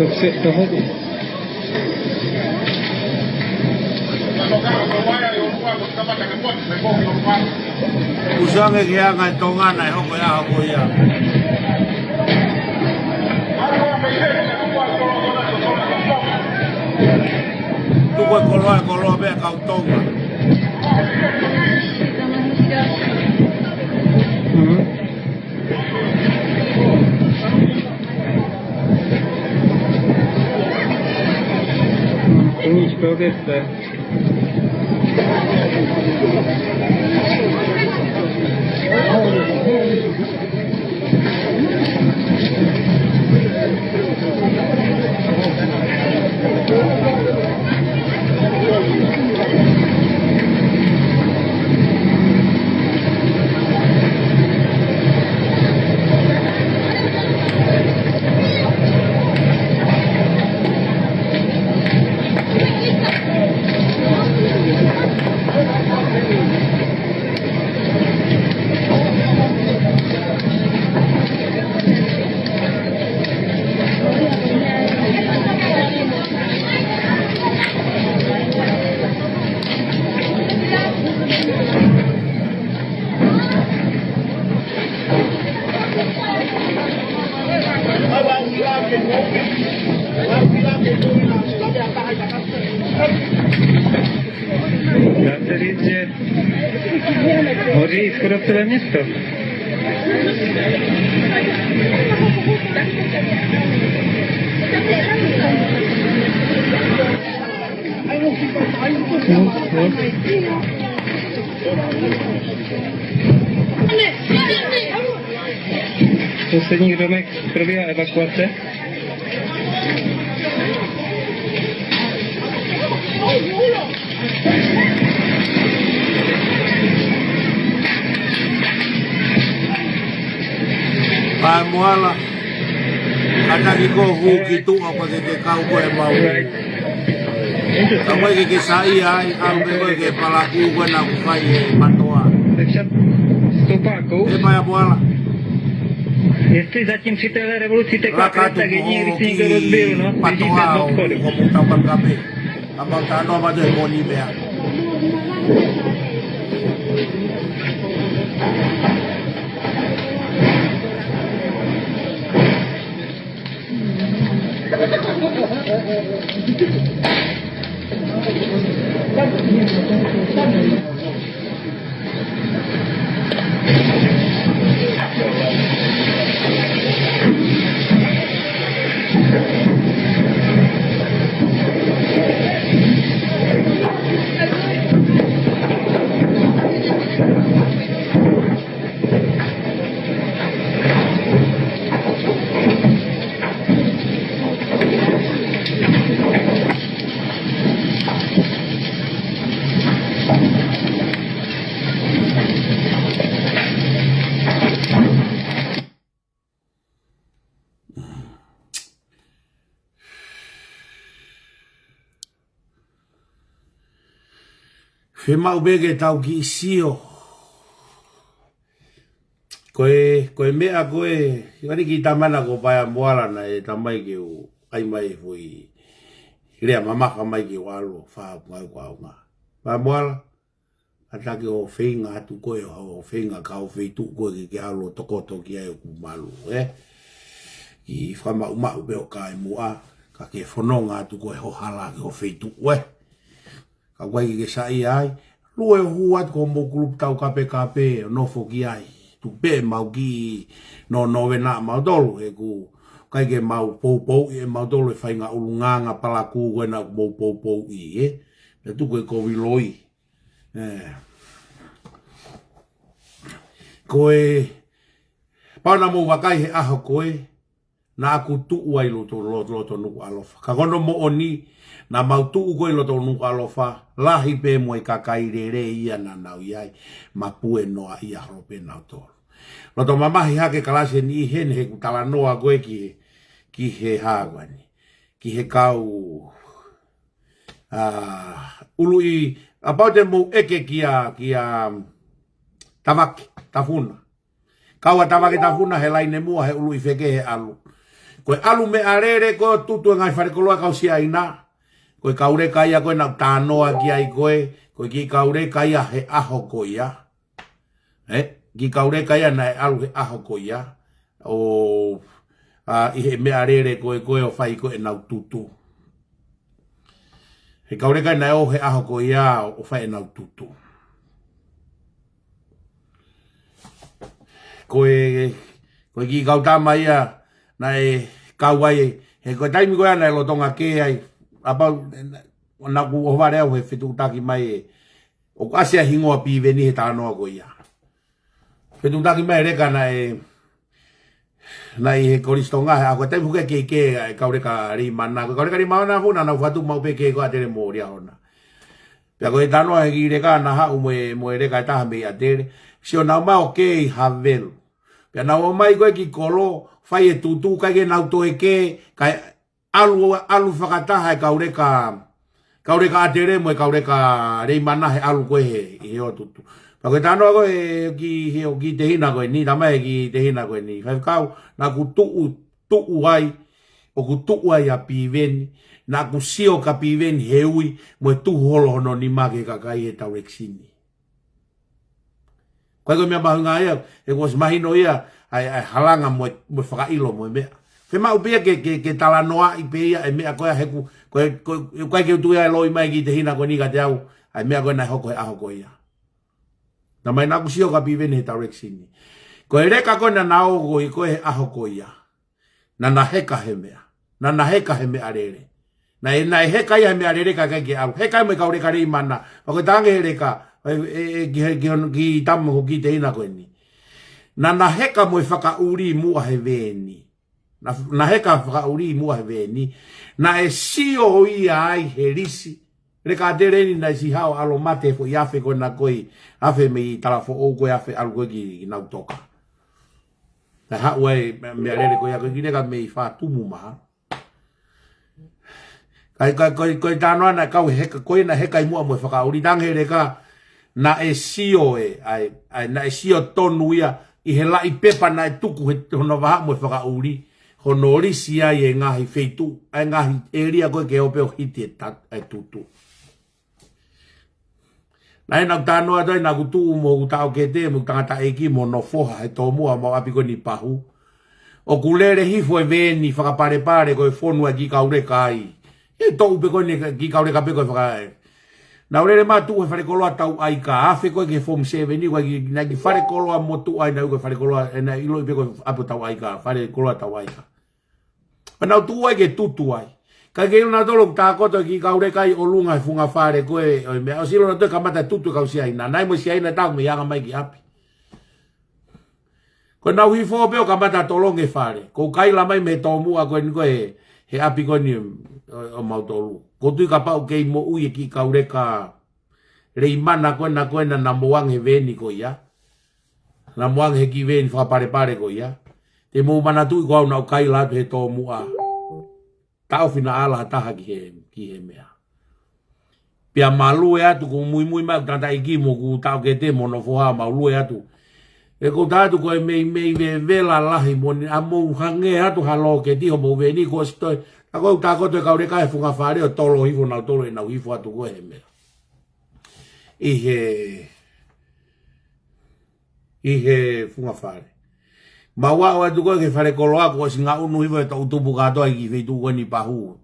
That's it, go ahead. Kusange ki he anga e Tonga naʻe hoko e ʻaho ko ia. Tuku e koloa, e koloa pē kau Tonga. Mhm. Please go this way. Grazie. Oggi scorso l'ha visto? Poslední, kdo mi probíhá evakuace. Pae mo ala. Kātaki ko ē hū ki tuʻa pea ke ke kau ko ē mau. Right. Ka ko e ke ke saiʻia ai, ka ko e ke palakū ko ena ʻoku fai ʻe Patoa. Ē Paea Moala. Este ya quien se te la revolución te Laka capeta que tuku ni o risi ki que los veo, ¿no? Patoa Visita o dos por ko mutau kape. Ka mau talanoa mai he ko eni meʻa. Fiemaʻu pē ke tau kiʻi sio. Ko e, ko e meʻa ko ē, ʻi he kiʻi tamana ko Paea Moala naʻe tamai ke u ʻai mai e foʻi lea mamafa mai ke u ʻalu ʻo fai ʻeku ngāue ko ʻeku ngāue. Paea Moala, ʻatā ke ʻo feinga atu koe, ʻo feinga ki ho feituʻu ko ē ke ke ʻalu ʻo tokoto ki ai ʻoku malu, ē? ʻI he fakamaʻumaʻu pē ʻo kai muʻa, ka ke fononga atu koe ho hala ki ho feituʻu, ē? Ka ʻoku ʻikai ke ke saiʻia ai, lue ʻo hū atu ki homou kulupu taukapekape ʻo nofo ki ai. Tuku pē ʻemau kiʻi nō nōvena ʻamautolu, he ʻoku ʻikai ke mau poupouʻi ʻe mautolu e faʻahinga ʻulungaanga palakū ko ena ʻoku mou poupouʻi, ē? Pea tuku e kovi loi. Ē. Ko e, pau naʻa mou vakai he ʻaho ko ē, naʻa ku tuʻu ai loto, loto, loto Nukuʻalofa. Ka ko hono moʻoni, naʻa mau tuʻu ko ē loto Nukuʻalofa, lahi pē mo e kakai lelei ia naʻa nau ʻi ai, mapue noa ia holo pē nautolu. Loto mamahi hake kalasi ni ʻi heni he ʻoku talanoa ko ē ki he, ki he hā ko eni. Ki he kau, ā, ʻuluʻi, kapau te mou ʻeke kia, kia Tavake Tafuna. Kau ʻa Tavake Tafuna he laine muʻa he ʻuluʻi feke he ʻalu. Ko e ʻalu meʻalele ko ē ʻo tutu e ngaahi falekoloa kau Siaina. Ko e kau leka ia ko ē naʻa ku talanoa ki ai ko ē, ko e kiʻi kau leka ia he ʻaho ko ia. Ē, kiʻi kau leka ia naʻe ʻalu he ʻaho ko ia. ʻO, ā, ʻi he meʻalele ko ē ko ē ʻo fai ko ē ʻenau tutu. He kau leka naʻe ō he ʻaho ko ia ʻo fai ʻenau tutu. Ko e, ko e kiʻi kau tama ia naʻe kau ai, he ko e taimi ko ia naʻe lolotonga kē ai, kapau, naʻa ku ʻohovale au he fetuʻutaki mai ē, ʻoku ʻasi ʻa e hingoa Piveni he talanoa ko ia. Fetuʻutaki mai e leka naʻe, naʻe ʻi he Kolisi Tonga, he ʻaho ko e taimi foki ē kei kē ʻa e kau leka Leimana. Ko e kau leka Leimana foki naʻa nau fatu maʻu pē kē ko ʻAtele mo Liahona. Pea ko e talanoa he kiʻi leka naʻa haʻu mo e, mo e leka ʻe taha mei ʻAtele. Sio naʻa nau ō mai ʻo kē ʻi Havelu. Pea naʻa nau ō mai ko ē ki kolo, fai e tutu, ʻikai ke nau toe kē, kae ʻalu, ʻalu fakataha e kau leka, kau leka ʻAtele mo e kau leka Leimana he ʻalu ko ē he, ʻi he ō tutu. Pea ko e talanoa ko ē ki he ʻoku kiʻi tehina ko eni, tamai e kiʻi tehina ko eni. Faifekau, naʻa ku tuʻu, tuʻu ai, ʻoku tuʻu ai ʻa Piveni, naʻa ku sio kia Piveni he ui, mo e tuhu holo hono nima ki he kakai he taulekisini. Ko e ko e meʻa mahuʻinga ia, he kuo ʻosi mahino ia, ʻa e, ʻa e halanga mo e, mo e fakaʻilo mo e meʻa. Fiemaʻu pē ia ke, ke, ke talanoaʻi pē ia e meʻa ko ia he ʻoku, ko e, ko e, ʻikai ke u tui ʻe loi mai e kiʻi tehina ko eni kiate au, ʻa e meʻa ko ē naʻe hoko he ʻaho ko ia. Tamai naʻa ku sio kia Piveni he taulekisini. Ko e leka ko ē naʻa nau ō ko ē he ʻaho ko ia. Naʻa na heka he meʻa. Naʻa na heka he meʻalele. Naʻe, naʻe heka ia he meʻalele ka ʻikai ke ʻalu. Heka ia mo e kau leka Leimana. Pea ko e tangi he leka, ē, ē, ē, ki he, ki hono, kiʻi tama ko ē kiʻi tehina ko eni. Naʻa na heka mo e fakaʻuli muʻa he veni. Naʻa, naʻa na heka fakaʻuli muʻa he veni. Naʻe sio ia ai he lisi. Leka ʻAtele eni naʻe siʻi haʻu ʻo ʻalu ʻo mate he foʻi afe ko ena ko ē. Afe mei Talafoʻou ko ē afe ʻalu ko ē ki, ki Nautoka. Naʻe haʻu ai e meʻalele ko ia ko ē kiʻi leka mei Fatumu maha. Kae, kae, ko e, ko e talanoa naʻe kau he heka, ko ē naʻe heka ʻi muʻa mo e fakaʻuli, tangi he leka, naʻe sio ē, ʻa e, ʻa e, naʻe sio tonu ia ʻi he laʻi pepa naʻe tuku he hono vahaʻa mo e fakaʻuli, hono lisi ai e ngaahi feituʻu, ʻa e ngaahi ʻēlia ko ē ke ope ʻo hiti e ta-, e tutu. Naʻe nau talanoa atu ai naʻa ku tuʻu mo hoku taʻokete mo e tangataʻeiki mo hono foha he tōmuʻa ʻo mau ʻapi ko eni Pahu. ʻOku lele hifo e veeni fakapalepale ko e fonu ʻa e kiʻi kauleka ai. ʻE toʻu pē ko eni kiʻi kauleka pē ko e faka-, nau lele mai tuʻu he falekoloa Tauʻaika, afe ko ē ki he Form Seven, ko e kiʻi, naʻe kiʻi falekoloa motuʻa ai naʻe ui ko e falekoloa, ʻe naʻe ʻiloʻi pē ko e ʻapi Tauʻaika, falekoloa Tauʻaika. Pea nau tuʻu ai ke tutu ai. Ka ke ʻilo nautolu ʻoku tākoto e kiʻi kauleka ʻi ʻolunga he funga fale ko ē ʻo e meʻa, ʻosi ʻilo nautolu e kamata tutu e kau Siaina. Naʻe mo e Siaina taku mei anga mai ki ʻapi. Ko ʻenau hifo pē ʻo kamata tolongi e fale. Ko e kaila mai mei he tōmuʻa ko eni ko ē he ʻapi ko eni ʻo, ʻo mautolu. ʻOku ou tui kapau ʻoku kei moʻui e kiʻi kauleka Leimana ko ena ko ena naʻa mou anga he veeni ko ia. Naʻa mou anga he kiʻi veeni fakapalepale ko ia. Te mou manatuʻi ko au naʻa ku kaila atu he tōmuʻa. Taʻofi naʻa ala ha taha ki he, ki he meʻa. Pea ma lue atu, ko e muimui mai ʻeku tangataʻeiki mo hoku taʻokete mo hono foha, mau lue atu. ʻE ko u tala atu ko e meimei vevela lahi moʻoni, ʻa mou hangē atu ha lōketi homou veeni kuo ʻosi toe. Ka ko e tākoto e kauleka he funga fale ʻo tolo hifo nautolu ʻenau hifo atu ko ē he meʻa. ʻI he, ʻi he funga fale. Mau aʻu atu ko ē ki he falekoloa kuo ʻosi ngaʻunu hifo e toʻutupu kātoa ʻi he kiʻi feituʻu ko eni Pahu.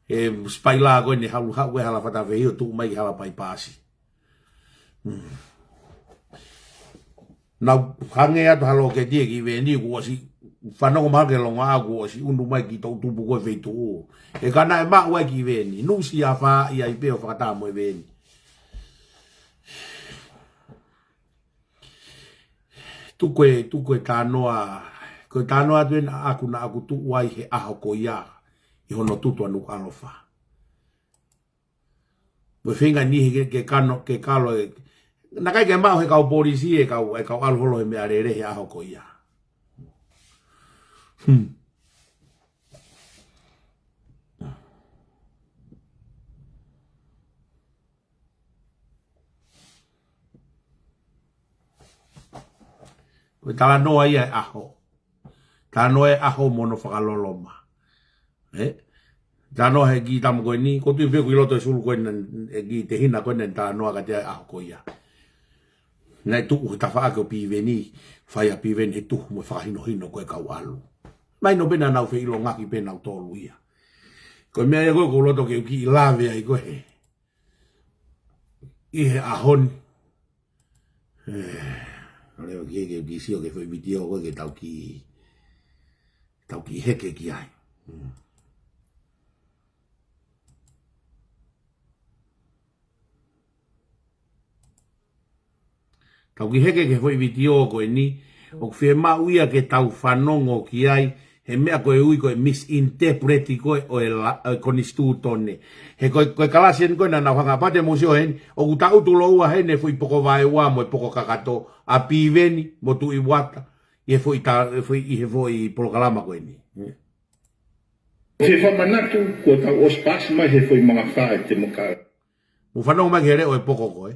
He sipaila ko eni halu haʻu ko ē hala Fatafehi ʻo tuʻu mai ki hala Paipasi. Hmm. Nau hangē atu ha lōketi e kiʻi veeni kuo ʻosi fanongo mai ki he longoaʻa kuo ʻosi ʻunu mai ki he toʻutupu ko ē feituʻu. He ka naʻe maʻu ai e kiʻi veeni, nusi a fā ia ʻi pē ʻo fakataha mo e veeni. Tuku e, tuku e talanoa, ko e talanoa atu ena ʻaʻaku naʻa ku tuʻu ai he ʻaho ko ia ʻi hono tutu ʻa Nukuʻalofa. Mo e feinga ni he ke, ke kano, ke kalo e, naʻe ʻikai ke maʻu he kau polisi e kau, e kau ʻalu holo he meʻalele he ʻaho ko ia. Hmm. Ko e talanoa ia e ʻaho. Talanoa e ʻaho mo hono fakaloloma. Ē? Talanoa he kiʻi tama ko eni, ʻoku ou tui pē ʻoku ʻi loto e sulu ko ena, e kiʻi tehina ko ena talanoa ka te ai ʻaho ko ia. Naʻe tuʻu he tafaʻaki ʻo Piveni, fai ʻa Piveni he tuhu mo e fakahinohino ko e kau ʻalu. Mahino pē naʻa nau feʻilongaki pē nautolu ia. Ko e meʻa ia ko ē ʻoku ou loto ke u kiʻi lave ai ko ē he. ʻI he ʻaho ni. Ē, ʻo leva ki he, ke u kiʻi sio ki he foʻi vitiō ko ē ke tau kiʻi, tau kiʻi heke ki ai. Hmm. Tau kiʻi heke ki he foʻi vitiō ko eni, ʻoku fiemaʻu ia ke tau fanongo ki ai, he meʻa ko e ui ko e misinterpret ko ē ʻo e la-, ʻo e konisitūtone. He ko e, ko e kalasi eni ko ē naʻa nau hanga pea te mou sio heni, ʻoku taʻutu lōua heni e foʻi poko vaeua mo e poko kakato, ʻa Piveni mo Tuʻi Uata, ʻi he foʻi ta-, e foʻi, ʻi he foʻi polokalama ko eni. Fie fakamanatu, kuo tau ʻosi paasi mai he foʻi mangafā e temokalati. Mou fanongo mai ki he leʻo e poko ko ē.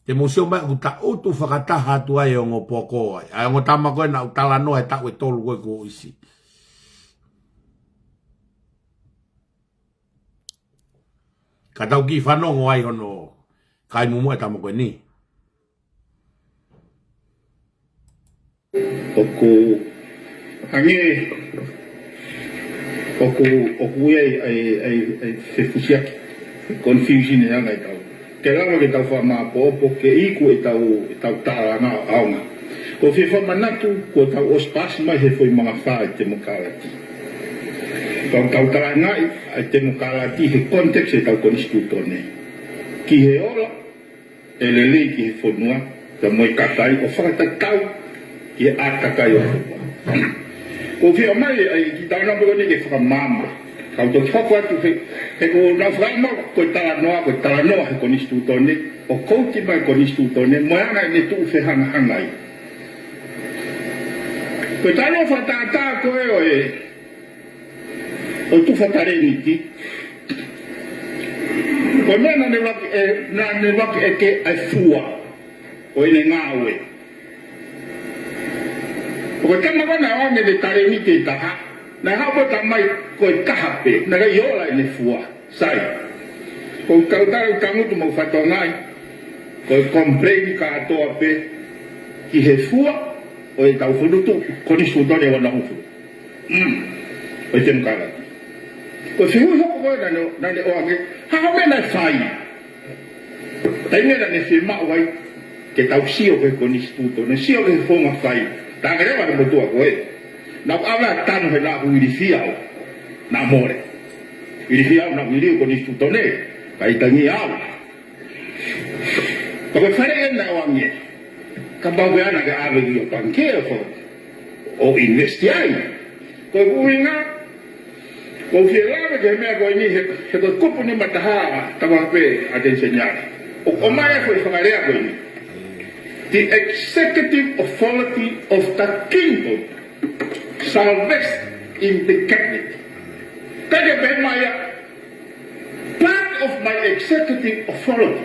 Te mou sio mai ʻoku taʻutu fakataha atu ai e ongo poko ai. ʻA e ongo tama ko ē naʻa ku talanoa he taʻu ʻe tolu ko ē kuo ʻosi. Ka tau kiʻi fanongo ai hono kai mumu e tama ko eni. ʻOku hangē, ʻoku, ʻoku ʻi ai, ai, ai, ai fefusiaki, confusion ʻi he anga ʻetau. Ke lava ke tau fakamāʻopoʻopo, ke iku ʻetau, ʻetau tālanga ʻaonga. ʻOku fie fakamanatu, kuo tau ʻosi paasi mai he foʻi mangafā e temokalati. Tau, tau tālangaʻi ʻa e temokalati he context ʻetau konisitūtone. Ki he ola, ʻe lelei ki he fonua, ka mo e kakai ʻo fakatatau ki he ʻātakai ʻo e fonua. ʻOku ou fie ʻomai ʻa e kiʻi talanoa pē ko eni ke fakamaama. Kau toki hoko atu he, he ko ʻenau fakamaama ko e talanoa, ko e talanoa he konisitūtone, ʻo kouti mai konisitūtone, mo e anga ʻene tuʻu fehangahangai. Ko e talanoa fakatātā ko ē ʻo e, ʻo e tufa talēniti, Ko e meʻa naʻa ne ʻuluaki ʻe, naʻa ne ʻuluaki ʻeke ai e fua ʻo ʻene ngāue. Ko e tama ko ē naʻe ʻoange e talēniti ʻe taha, naʻe haʻu pē ʻo talamai ko e taha pē, naʻe ʻikai ola ʻene fua. Sai. Ko e tautau tangutu mo fakatonga ai, ko e complain kātoa pē ki he fua ʻo ʻetau fonua, konisitūtone ʻe uanohongofulu. Mm. ʻO e temokalati. Ko e fehuʻi hoko ko ē naʻa ne, naʻa ne ʻoange, ha meʻa naʻe fai. Taimi naʻa ne fiemaʻu ai ke tau sio ki he konisitūtone, sio ki he founga fai. Taʻange leva ʻe he motuʻa ko ē. Naʻa ku ʻave ʻa e tanu he naʻa ku ilifia au. Naʻa mole. Ilifia au, naʻa ku ilifia e konisitūtone. Ka ʻikai tangi au. Ka ko e fale ʻe naʻe ʻoange. Kapau pē naʻa ke ʻave ki he pangikē ʻo, ʻo invest ai. Ko e ʻuhinga, ʻoku ou fie lave ki he meʻa ko eni he, he ko e kupu nima taha ʻa Tavapē ʻAteni Seniale. ʻOku ʻomai ʻa e foʻi fakalea ko eni. The executive authority of the kingdom shall vest in the cabinet. Ka ke pehē mai ia, part of my executive authority.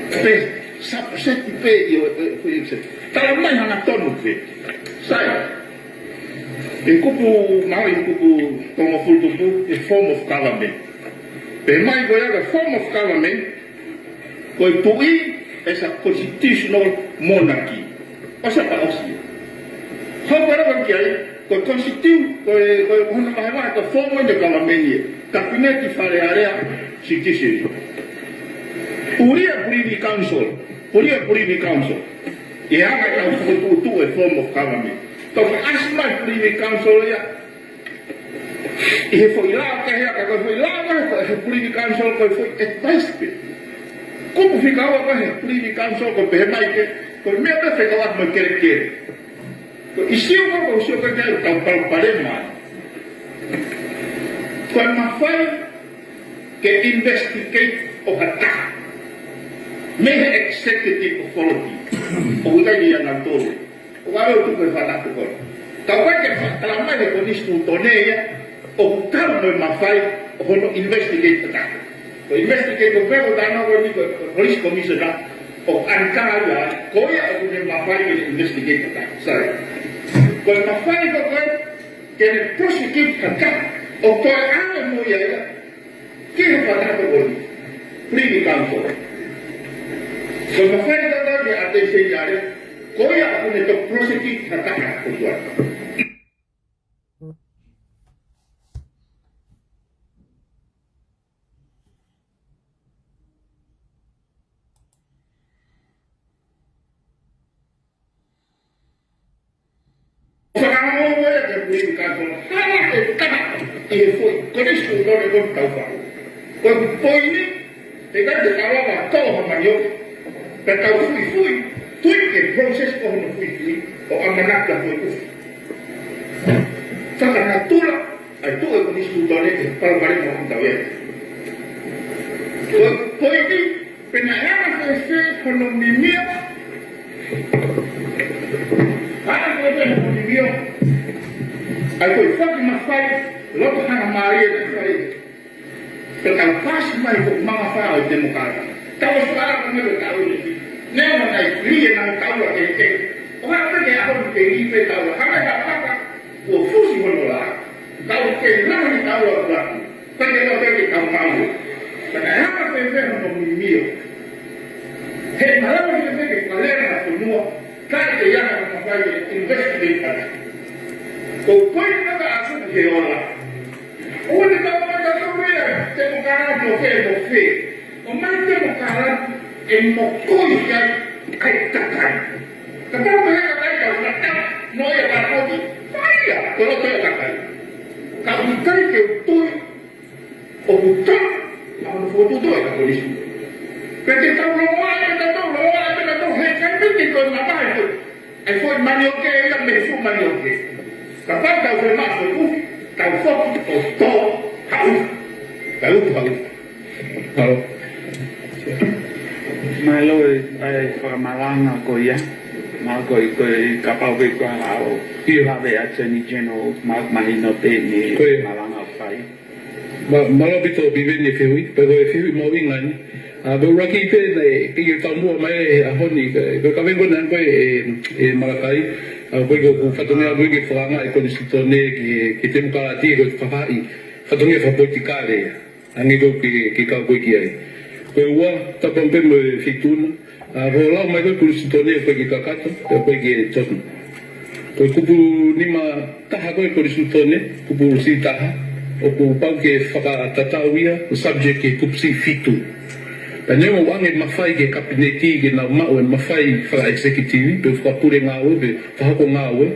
Pē, subject pē ʻi he, ʻi he, ʻi he, talamai hangatonu pē. Sai. ʻI he kupu, mahalo ʻi he kupu tolungofulu tupu, ʻi he form of government. Pehē mai ko ia ko e form of government, ko e tuʻi, as a constitutional monarchy. ʻOsi pē ʻosi. Hoko leva ki ai, ko e constitu-, ko e, ko e, ko hono vahevahe ko e form of the government ia. Kapineti, Fale Alea, Siutisi. Puli ʻa e Privy Council, puli ʻa e Privy Council. ʻI he anga ʻetau fokotuʻutuʻu e form of government. Toki ʻasi mai Privy Council ia, ʻi he foʻi lao kehe, ka ko e foʻi lao kehe, ko e Privy Council, ko e foʻi advice pē. Kupu fika ua ko e Privy Council, ko e pehē mai ke, ko e meʻa pē fekauʻaki mo e kelekele. Ko e ʻīsiu ko ē, ko e ʻīsiu ko ē ʻoku tau palopalema ai. Ko e mafai ke investigate ʻo ha taha mei he executive authority. ʻOku ʻikai ke ʻia nautolu. ʻOku ʻave ʻo tuku e fakatātā ko ē. Ka ʻoku ʻikai ke fakatalamai ʻe he konisitūtone ia ʻoku tau mo e mafai ʻo hono investigate ʻa e taha. Ko e investigate ko ē ʻoku talanoa ko eni ko e police commissioner ʻo ʻAneka ia, ko ia ʻoku ne mafai ke investigate ʻa e taha. Sai. Ko e mafai ko ē ke, ke ne prosecute ha taha ʻo toe ʻave mo ia ia ki he fakatātā ko eni, Privy Council. Ko e mafai tatau ki he ʻAteni Seniale, ko ia ʻoku ne toe prosecute ha taha ʻo tuai. Fakaongo ia ki he Privy Council, hala e taha ʻi he foʻi konisitūtone ko eni tau fai. Ko e poini, ʻe ʻikai te tau lava ʻo tō ha manioke, pea tau fuifui, tui ki he process ko hono fuifui, ʻo ʻamanaki ʻa e foʻi kupu. Fakanatula ʻa e tuʻu e konisitūtone ki he palopalema ʻoku tau ʻi ai. Ko e poini, pe naʻe anga fēfē hono mimio. Anga fēfē hono mimio ʻa e foʻi foki mafai loto hangamālie naʻe fai. Pea tau paasi mai ko e mangafā ʻo e temokalati. Tau ʻosi ʻalu mai pea tau ʻi he, neongo naʻe lī naʻa tau ʻa e keke. ʻO hangē pē ko e ʻaho ni ke lī pē tau ʻa e hanga ʻe he papa kuo fusi hono lā. Tau ke lahi tau ʻa e lā. Pea ke lau pē ke tau maʻu. Pea naʻe anga fēfē hono mimio. He malava fēfē ke kalea ʻa e fonua, kae ʻikai ke ʻi ai ha mafai ke investigate ʻaki. Ko e poini naʻa ku ʻoatu ki he ola. ʻOua te tau mata tau ia, temokalati ʻo fē mo fē. ʻOmai temokalati ʻe mokoi ai ʻa e kakai. Kapau ko e kakai tau ngata, mo ia ka koti, fai ia, ko e loto ia kakai. Ka ʻoku ʻikai ke u tui ʻoku tau, ʻa hono fokotuʻutuʻu ʻa e kakai ko eni. Pea te tau longoaʻa, pea tau longoaʻa, pea tau he kai pē ke toe mamahi ko e, ʻa e foʻi manioke ia mei he fuʻu manioke. Kapau tau fiemaʻu foʻi kupu, tau foki ʻo tō ha utu. Tau utu ha utu. Mālō. Mālō e, ʻa e fakamalanga ko ia. Mā ko e, ko e kapau pē ko e ʻaho, ʻio, ʻave Attorney General, mā mahino pē ʻene malanga ʻoku fai. Mālō ʻaupito Piveni e fehuʻi, pea ko e fehuʻi mahuʻinga eni. ʻA, pea ʻuluaki pē naʻe, ke ke taumuʻa mai he ʻaho ni, ko e, ko e kaveinga ko ena ko ē ʻe, ʻe Malakai, ʻa, ko e ko e fatongia ko ē ke fakahanga e konisitūtone ki he, ki he temokalati, ko e fakahaaʻi fatongia fakapolitikale ia. Hangē ko ē ke, ke kau ko ē ki ai. Ko e ua, tapu ange pē mo e feituʻu na, ʻa, ko e lau mai ko ē konisitūtone ko ē ke kakato, pea ko ē ke tono. Ko e kupu nima taha ko ē konisitūtone, kupu siʻi taha, ʻoku pau ke fakatatau ia, ko e subject ki he kupu siʻi fitu. Pea neongo ʻoku ʻoange mafai ki he kapineti ke nau maʻu e mafai faka-executive, pe fakapule ngāue, pe fakahoko ngāue,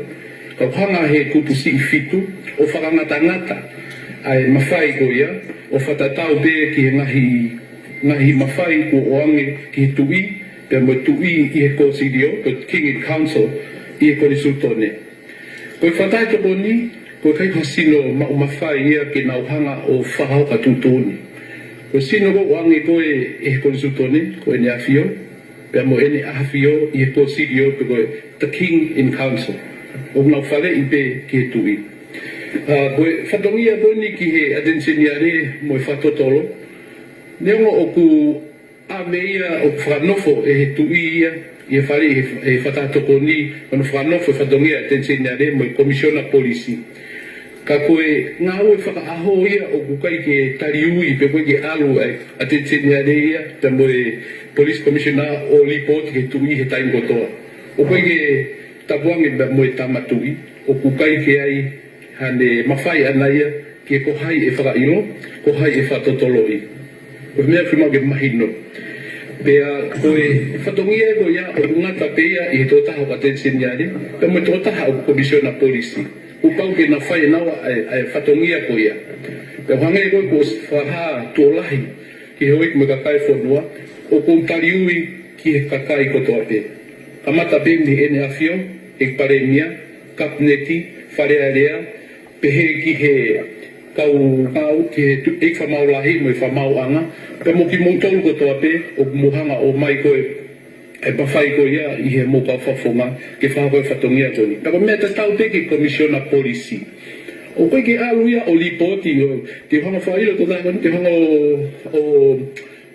ka ʻoku hanga he kupu siʻi fitu, ʻo fakangatangata ʻa e mafai ko ia, ʻo fakatatau pē ki he ngaahi, ngaahi mafai kuo ʻoange ki he tuʻi, pea mo e tuʻi ʻi he kōsilio, ko e King in Council, ʻi he konisitūtone. Ko e fakataha tokoni, ko e ʻikai ha sino maʻu mafai ia ke nau hanga ʻo fakahoko ha tuʻutuʻuni. Ko e sino ko ē ʻoku ʻoange ko ē ʻe he konisitūtone, ko ʻEne ʻAfio, pea mo ʻEne ʻAfio ʻi he kōsilio pe ko e the King in Council. ʻOku nau faleʻi pē ki he tuʻi. ʻA, ko e fatongia ko eni ki he ʻAteni Seniale mo e fakatotolo. Neongo ʻoku ʻave ia ʻoku fakanofo ʻe he tuʻi ia, ʻi he fale, ʻi he, ʻi he fakataha tokoni, ʻoku fakanofo e fatongia ʻAteni Seniale mo e Komisiona Polisi. Ka ko e ngāue fakaʻaho ia ʻoku ʻikai ke taliui pe ʻoku ʻikai ke ʻalu ʻa e ʻAteni Seniale ia, pea mo e Police Commissioner ʻo lipooti ki he tuʻi he taimi kotoa. ʻOku ʻikai ke tapu ange pea mo e tama tuʻi, ʻoku ʻikai ke ʻi ai haʻane mafai ʻaʻana ia ki he ko hai ʻe fakaʻilo, ko hai ʻe fakatotoloʻi. Ko e meʻa ʻoku fiemaʻu ke mahino. Pea ko e fatongia ko ia ʻoku ngata pē ia ʻi he tokotaha ʻoku ʻAteni Seniale, pea mo e tokotaha ʻoku Komisiona Polisi. ʻOku pau ke na fai ʻe naua ʻa e, ʻa e fatongia ko ia. Pea ʻoku hangē ko ē kuo ʻosi fakahā tuʻo lahi ki he houʻeiki mo e kakai e fonua, ʻoku ou taliui ki he kakai kotoa pē. Kamata pē mei he ʻEne ʻAfio, ʻEiki Palēmia, Kapineti, Fale Alea, pehē ki he kau ngāue, ki he tuʻi, ʻEiki Fakamaau Lahi mo e Fakamaauʻanga, pea mo kimoutolu kotoa pē ʻoku mou hanga ʻo ʻomai ko ē e mafai ko ia ʻi he mou kau fakafofonga ke fakahoko e fatongia ko eni. Pea ko e meʻa tatau pē ki he Komisiona Polisi. ʻOku ʻikai ke ʻalu ia ʻo lipooti ʻo, te u hanga ʻo fakaʻilo e tokotaha ko eni, te u hanga ʻo, ʻo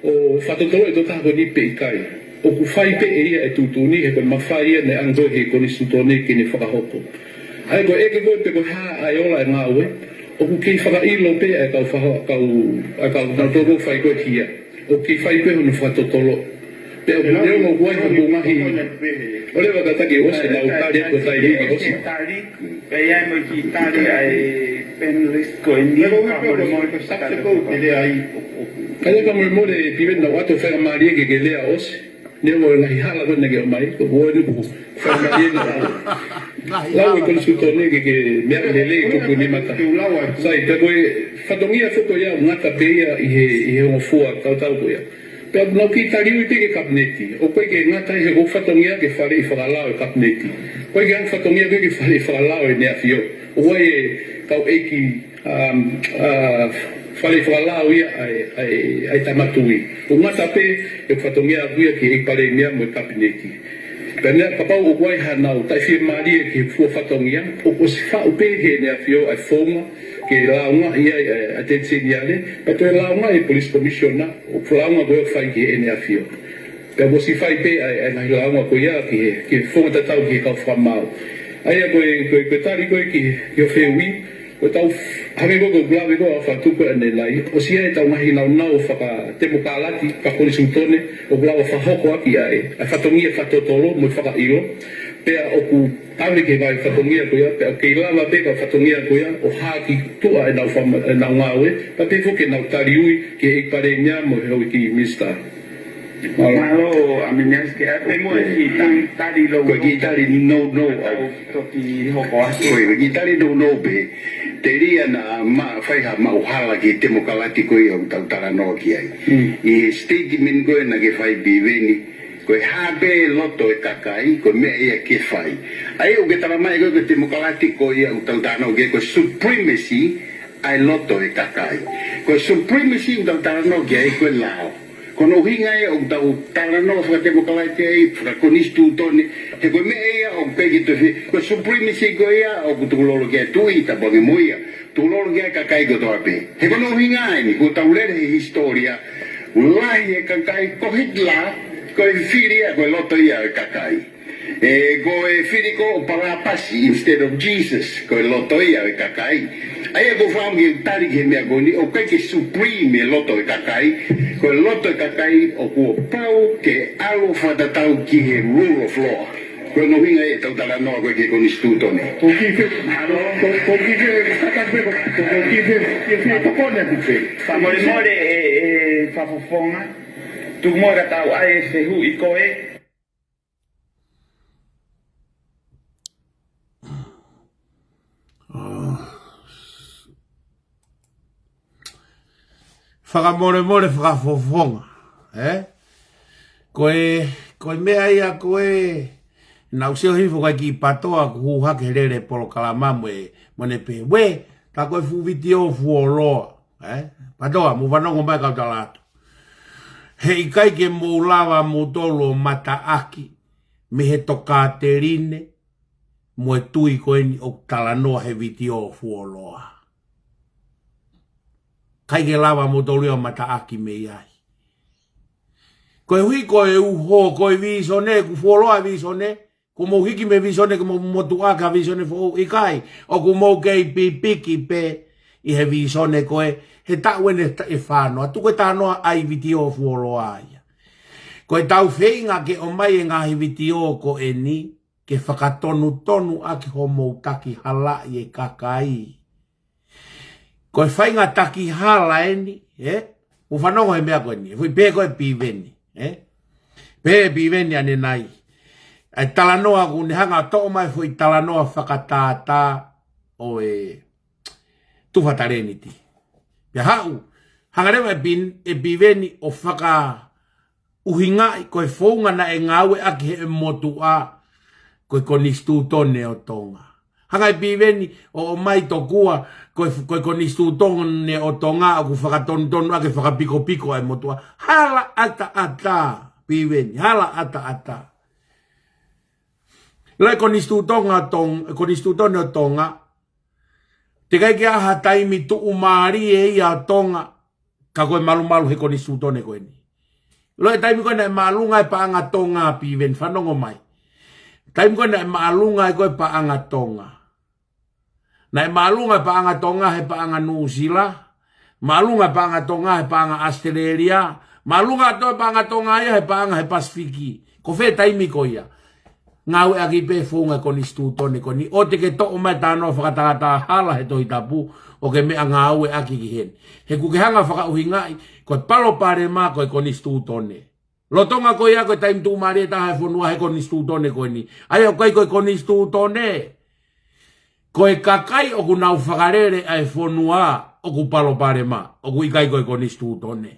ʻo fakatotoloʻi e tokotaha ko eni pe ʻikai. ʻOku fai pē ʻe ia e tuʻutuʻuni he ko e mafai ia naʻe ʻoange ko ē he konisitūtone ke ne fakahoko. ʻA ia ko e ʻeke ko ē pe ko e hā ʻa e ola e ngāue, ʻoku kei fakaʻilo pē ʻa e kau faho-, kau, ʻa e kau nautolu ʻoku fai ko ē hia. ʻOku kei fai pē hono fakatotolo. Pea ʻoku neongo ʻoku ʻi ai hono ngaahi. ʻOleva kātaki ʻosi, nau tali atu e taimi ke ʻosi. Pea ʻi ai mo e kiʻi tali ʻa e panelist ko eni, ka mole mole. Ka ia ka mole mole, Piveni, naʻa ku ʻoatu e faingamālie ke ke lea ʻosi. Neongo e ngaahi hala ko ē naʻa ke ʻomai, ko e ʻuhinga eni ʻoku ou faingamālie naʻa ku lau e konisitūtone ke ke meʻa lelei kupu nima taha. Sai, pea ko e fatongia foki ia ʻoku ngata pē ia ʻi he, ʻi he ongo fua tautau ko ia. Pea nau kei taliui pē ki he Kapineti. ʻOku ʻikai ke ngata ai he ko e fatongia ke faleʻi fakalao e Kapineti. ʻOku ʻikai ke ʻi ai ha fatongia ko ē ke faleʻi fakalao ʻEne ʻAfio. ʻOku ʻi ai e kau ʻeiki, um, uh, faleʻi fakalao ia ʻa e, ʻa e, ʻa e tama tuʻi. ʻOku ngata pē e fatongia ʻaʻaku ia ki he ʻEiki Palēmia mo e Kapineti. Pea neongo kapau ʻoku ʻi ai haʻanau taʻefiemālie ki he fua fatongia, ʻoku ʻosi faʻu pē heʻene ʻAfio ʻa e founga ke lāungaʻi ai ʻa e ʻAteni Seniale, pea toe lāungaʻi e Police Commissioner, ʻoku lāunga ko ē ʻoku fai ki heʻene ʻAfio. Pea ʻoku ʻosi fai pē ʻa e, ʻa e ngaahi lāunga ko ia ki he, ki he founga tatau ki he kau fakamaau. ʻA ia ko e, ko e, ko e tali ko ē ki, ki hoʻo fehuʻi, ko e tau f-, hangē ko ē ko ʻeku lave ko ē ʻa e fakatupu ʻanenai, ʻosi ʻi ai ʻetau ngaahi nāunau fakatemokalati, fakakonisitūtone, ʻoku lava fakahoko ʻaki ʻa e, ʻa e fatongia fakatotolo mo e fakaʻilo, pea ʻoku ʻave ki he ngaahi fatongia ko ia, pea ʻoku kei lava pē kau fatongia ko ia ʻo hā ki tuʻa ʻenau fama-, ʻenau ngāue, pea pehē foki ke nau taliui ki he ʻEiki Palēmia mo e Houʻeiki Minisitā. Mālō, ʻAminiasi, ke ʻave mo e kiʻi tali, tali lou. Ko e kiʻi tali nounou au. Toki hoko atu. Ko e kiʻi tali nounou pē, telia naʻa ma fai ha maʻu hala ki he temokalati ko ia ʻoku tau talanoa ki ai. Mm. ʻI he statement ko ē naʻa ke fai, Piveni, ko e hā pē loto e kakai, ko e meʻa ia ke fai. ʻA ia ʻoku ke talamai ko e, ko e temokalati ko ia ʻoku tau talanoa ki ai, ko e supremacy ʻa e loto e kakai. Ko e supremacy ʻoku tau talanoa ki ai ko e lao. Ko hono ʻuhinga ia ʻoku tau talanoa fakatemokalaiti ai, fakakonisitūtone, he ko e meʻa ia ʻoku ʻikai ke toe, ko e supremacy ko ia ʻoku tukulolo ki ai e tuʻi, tapu ange mo ia, tukulolo ki ai e kakai kotoa pē. He ko hono ʻuhinga eni, kuo tau lele he hisitōlia, lahi e kakai, ko Hitler, ko e fili ia, ko e loto ia e kakai. ʻE, ko e fili ko Palāpasi instead of Jesus, ko e loto ia e kakai. ʻA ia ʻoku ou fakaʻamu ke tali ki he meʻa ko eni, ʻoku ʻikai ke supreme e loto e kakai, ko e loto e kakai ʻoku pau ke ʻalu fakatatau ki he rule of law. Ko hono ʻuhinga ia ʻetau talanoa ko ē ki he konisitūtone. Ko ki fe, ko, ko ki fe, kata pe ko, ko, ko ki fe, ki fe, ko kone ki fe. Fakamolemole ʻe, ʻe, Fakafofonga. Tuku muʻa ka tau ʻai e fehuʻi ko ē. Fakamolemole Fakafofonga, ē? Ko e, ko e meʻa ia ko ē, naʻá ku sio hifo ki he kiʻi patoa kuo hū hake he lele polokalama mo e, mo ʻene pehē, uē, tā ko e fuʻu vitiō fuoloa, ē? Patoa, mou fanongo mai kau tala atu. He ʻikai ke mou lava moutolu ʻo mataʻaki mei he tokāteline mo e tui ko eni ʻoku talanoa he vitiō fuoloa. ʻIkai ke lava moutolu ia ʻo mataʻaki mei ai. Koeʻuhi ko e uho, ko e vīsone, kuo fuoloa e vīsone, kuo mou hiki mei he vīsone, kuo mou motuʻa ki ha vīsone foʻou, ʻikai, ʻoku mou kei pipiki pē ʻi he vīsone ko ē, he taʻu eni ʻe fā noa, tuku e talanoa ʻa e vitiō fuoloa ia. Ko ʻetau feinga ke ʻomai e ngaahi vitiō ko eni, ke fakatonutonu ʻaki hoʻomou takihalaʻi e kakai. Ko e faʻahinga takihala eni, ē? Mou fanongo he meʻa ko eni, ē? Foʻi pehē ko ē Piveni, ē? Pehē Piveni ʻanenai. ʻA e talanoa kuo ne hanga ʻo toʻo mai foʻi talanoa fakatātā ʻo e tufa talēniti. Pea haʻu, hanga leva ʻe Pi-, ʻe Piveni ʻo faka- ʻuhingaʻi ko e founga naʻe ngāueʻaki he motuʻa ko e konisitūtone ʻo Tonga. Hanga ʻe Piveni ʻo ʻomai tokua ko e, ko e konisitūtone ʻo Tonga ʻoku fakatonutonu ʻaki e fakapikopiko ʻa e motuʻa. Hala ʻataʻatā, Piveni, hala ʻataʻatā. Lau e konisitūtonga Tong-, konisitūtone ʻo Tonga, teʻeki ai ha taimi tuʻumālie ia ʻo Tonga, ka ko e malumalu he konisitūtone ko eni. Lau e taimi ko ē naʻe māʻolunga e paʻanga Tonga, Piveni, fanongo mai. Taimi ko ē naʻe māʻolunga ai ko ē paʻanga Tonga. Naʻe māʻolunga e paʻanga Tonga he paʻanga Nuʻusila. Māʻolunga e paʻanga Tonga he paʻanga ʻAositelēlia. Māʻolunga atu e paʻanga Tonga ia he paʻanga he Pasifiki. Ko fē taimi ko ia. Ngāueʻaki pē founga e konisitūtone ko eni, ʻoua te ke toʻo mai e talanoa fakatātā hala he Tohi Tapu, ʻo ke meʻa ngāueʻaki ki heni. He ʻoku ke hanga fakaʻuhingaʻi, ko e palopalema ko e konisitūtone. Lolotonga ko ia ko e taimi tuʻumālie taha e fonua he konisitūtone ko eni. ʻA ia ʻoku ʻikai ko e konisitūtone. Ko e kakai ʻoku nau fakalele ʻa e fonua ʻoku palopalema, ʻoku ʻikai ko e konisitūtone.